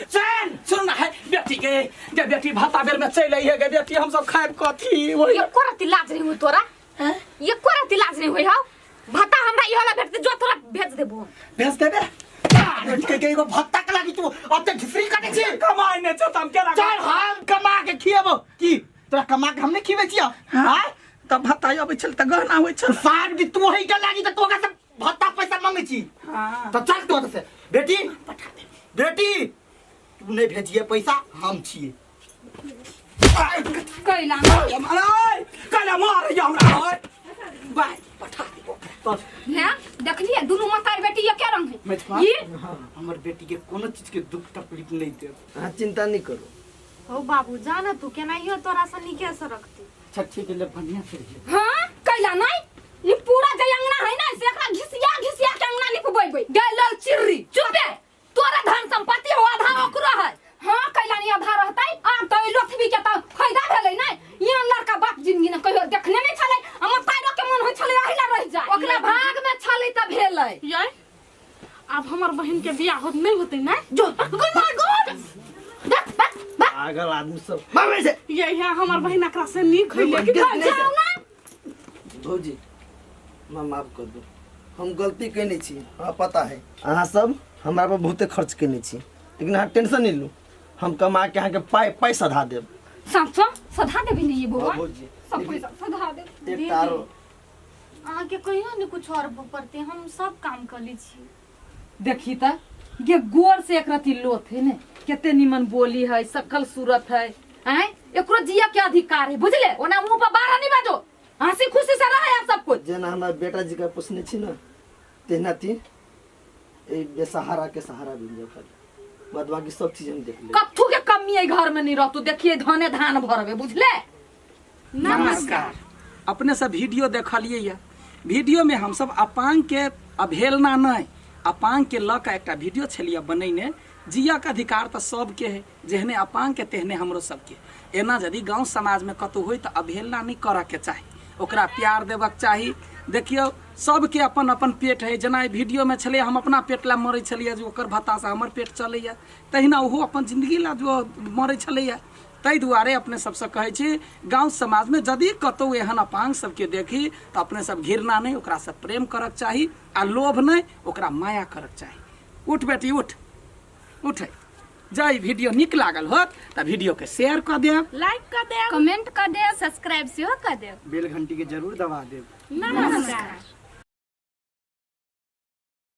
चल सुन ना है बेटी के गे बेटी भाता बेर में चल आई है गे बेटी, हम सब खाइब कथी? वही एको रति लाज नहीं हुई तोरा, एको रति लाज नहीं हुई। हाउ भत्ता हमरा इहो ला भेटते जो तोरा भेज देबो। भेज देबे के के एगो भत्ता के लागी तू अते घिसरी काटे छी? कमाई नहीं छौ त हम केना? चल हम कमा के खिएबो। की तोरा कमा के हम नहीं खिएबै छियौ? हाँ तब भत्ता अबै छल त गहना होइ छल। साग भी तू ही के लागी त तू ओकरा से भत्ता पैसा मांगे छी। हाँ। तो चल तू ओतऽ से। बेटी बेटी तू नहीं भेजिए पैसा, हम छिए। कैला कैला मार हमरा बाय पठा देबो। हैं देखलिए दुनू मतार बेटी एके रंग है। मेजबान ई हमर बेटी के कोनो चीज के दुख तकलीफ नहीं देब। अहाँ चिंता नहीं करू। हो बाबू जाना तू केनाहियो तोरा से नीके से रखती। अच्छा ठीक है, ले बढ़िया से रहिए। हां कैला नहीं ई पूरा जे अंगना है ना से एकरा घिसिया घिसिया के अंगना लिपबैबै। गेल चिर्री चुपे, तोरा धन संपत्ति हो आधा ओकरो है। हां कैला नहीं आधा रहतै। आब त ई लोथबी के त फायदा भेलै नै, यहाँ लड़का बाप जिंदगी ने कहियो देखने नहीं छलै, हमर तारो के मन होइ छलै अहिला रह जाय। ओकरा भाग में छलै त भेलै। ये आब हमर बहन के बियाह होत नहीं होते ना? जो पागल आदमी सब मामे से ये यहाँ हमर बहन एकरा से नीक होइले कि जाओ ना। भौजी माँ माफ कर दू, हम गलती केने छी, हमरा पता है अहाँ सब हमरा पर बहुते खर्च केने छी, लेकिन अहाँ टेंशन नहीं लू, हम कमा के अहाँके पाइ पाइ सधा देब। साँचो सधा देबी नहीं ये बौआ? हाँ, भौजी। सब पैसा सधा दे। एकटा आरो अहाँके कहियो ने कुछ और पड़ते, हम सब काम कर लै छी। देखी त ये गोर से एक रति लोथ है ने, केते निमन बोली है, सकल सूरत है, आय एकरो जिया के अधिकार है बुझले। ओना मुंह पर बारा नहीं बाजो, हंसी खुशी से रहे आप सब कुछ। जेना हमरा बेटा जी का पोसने छी ना तेना ती ए बेसहारा के सहारा बन जाओ खाली, बाद बाकी सब चीज हम देख लेब। कत्थू के कमी है घर में नहीं रहतू, देखिए धाने धान भरबे बुझले। नमस्कार। अपने सब वीडियो देखलिए या वीडियो में हम सब अपांग के अवहेलना नहीं, अपांग के लऽ कऽ एकटा वीडियो छलिए बनैने। जिया के अधिकार तऽ सबके है, जेहने अपांग के तेहने हमरो सबके। एना यदि गाँव समाज में कतौ होय तऽ अवहेलना नहीं करऽ के चाही, ओकरा प्यार देबक चाही। देखियौ सबके अपन अपन पेट है, जेना एहि वीडियो में छलै हम अपना पेट ला मरै छलियै जे ओकर भत्तासँ हमर पेट चलैया, तहिना ओहो अपन जिंदगी ला जो मरै छलैया। ताहि दुआरे अपने सबसँ कहै छी गाँव समाजमे यदि कतौ एहन अपांग सबके देखी तऽ अपने सब घृणा नहि, ओकरासँ प्रेम करक चाही आ लोभ नहि, ओकरा माया करक चाही। उठ बेटी उठ, उठ। जँ ई वीडियो नीक लागल होत तऽ वीडियो के शेयर कऽ देब, लाइक कऽ देब, कमेंट कऽ देब, सब्सक्राइब सेहो कऽ देब, बेल घंटी के जरूर दबा देब। नमस्कार।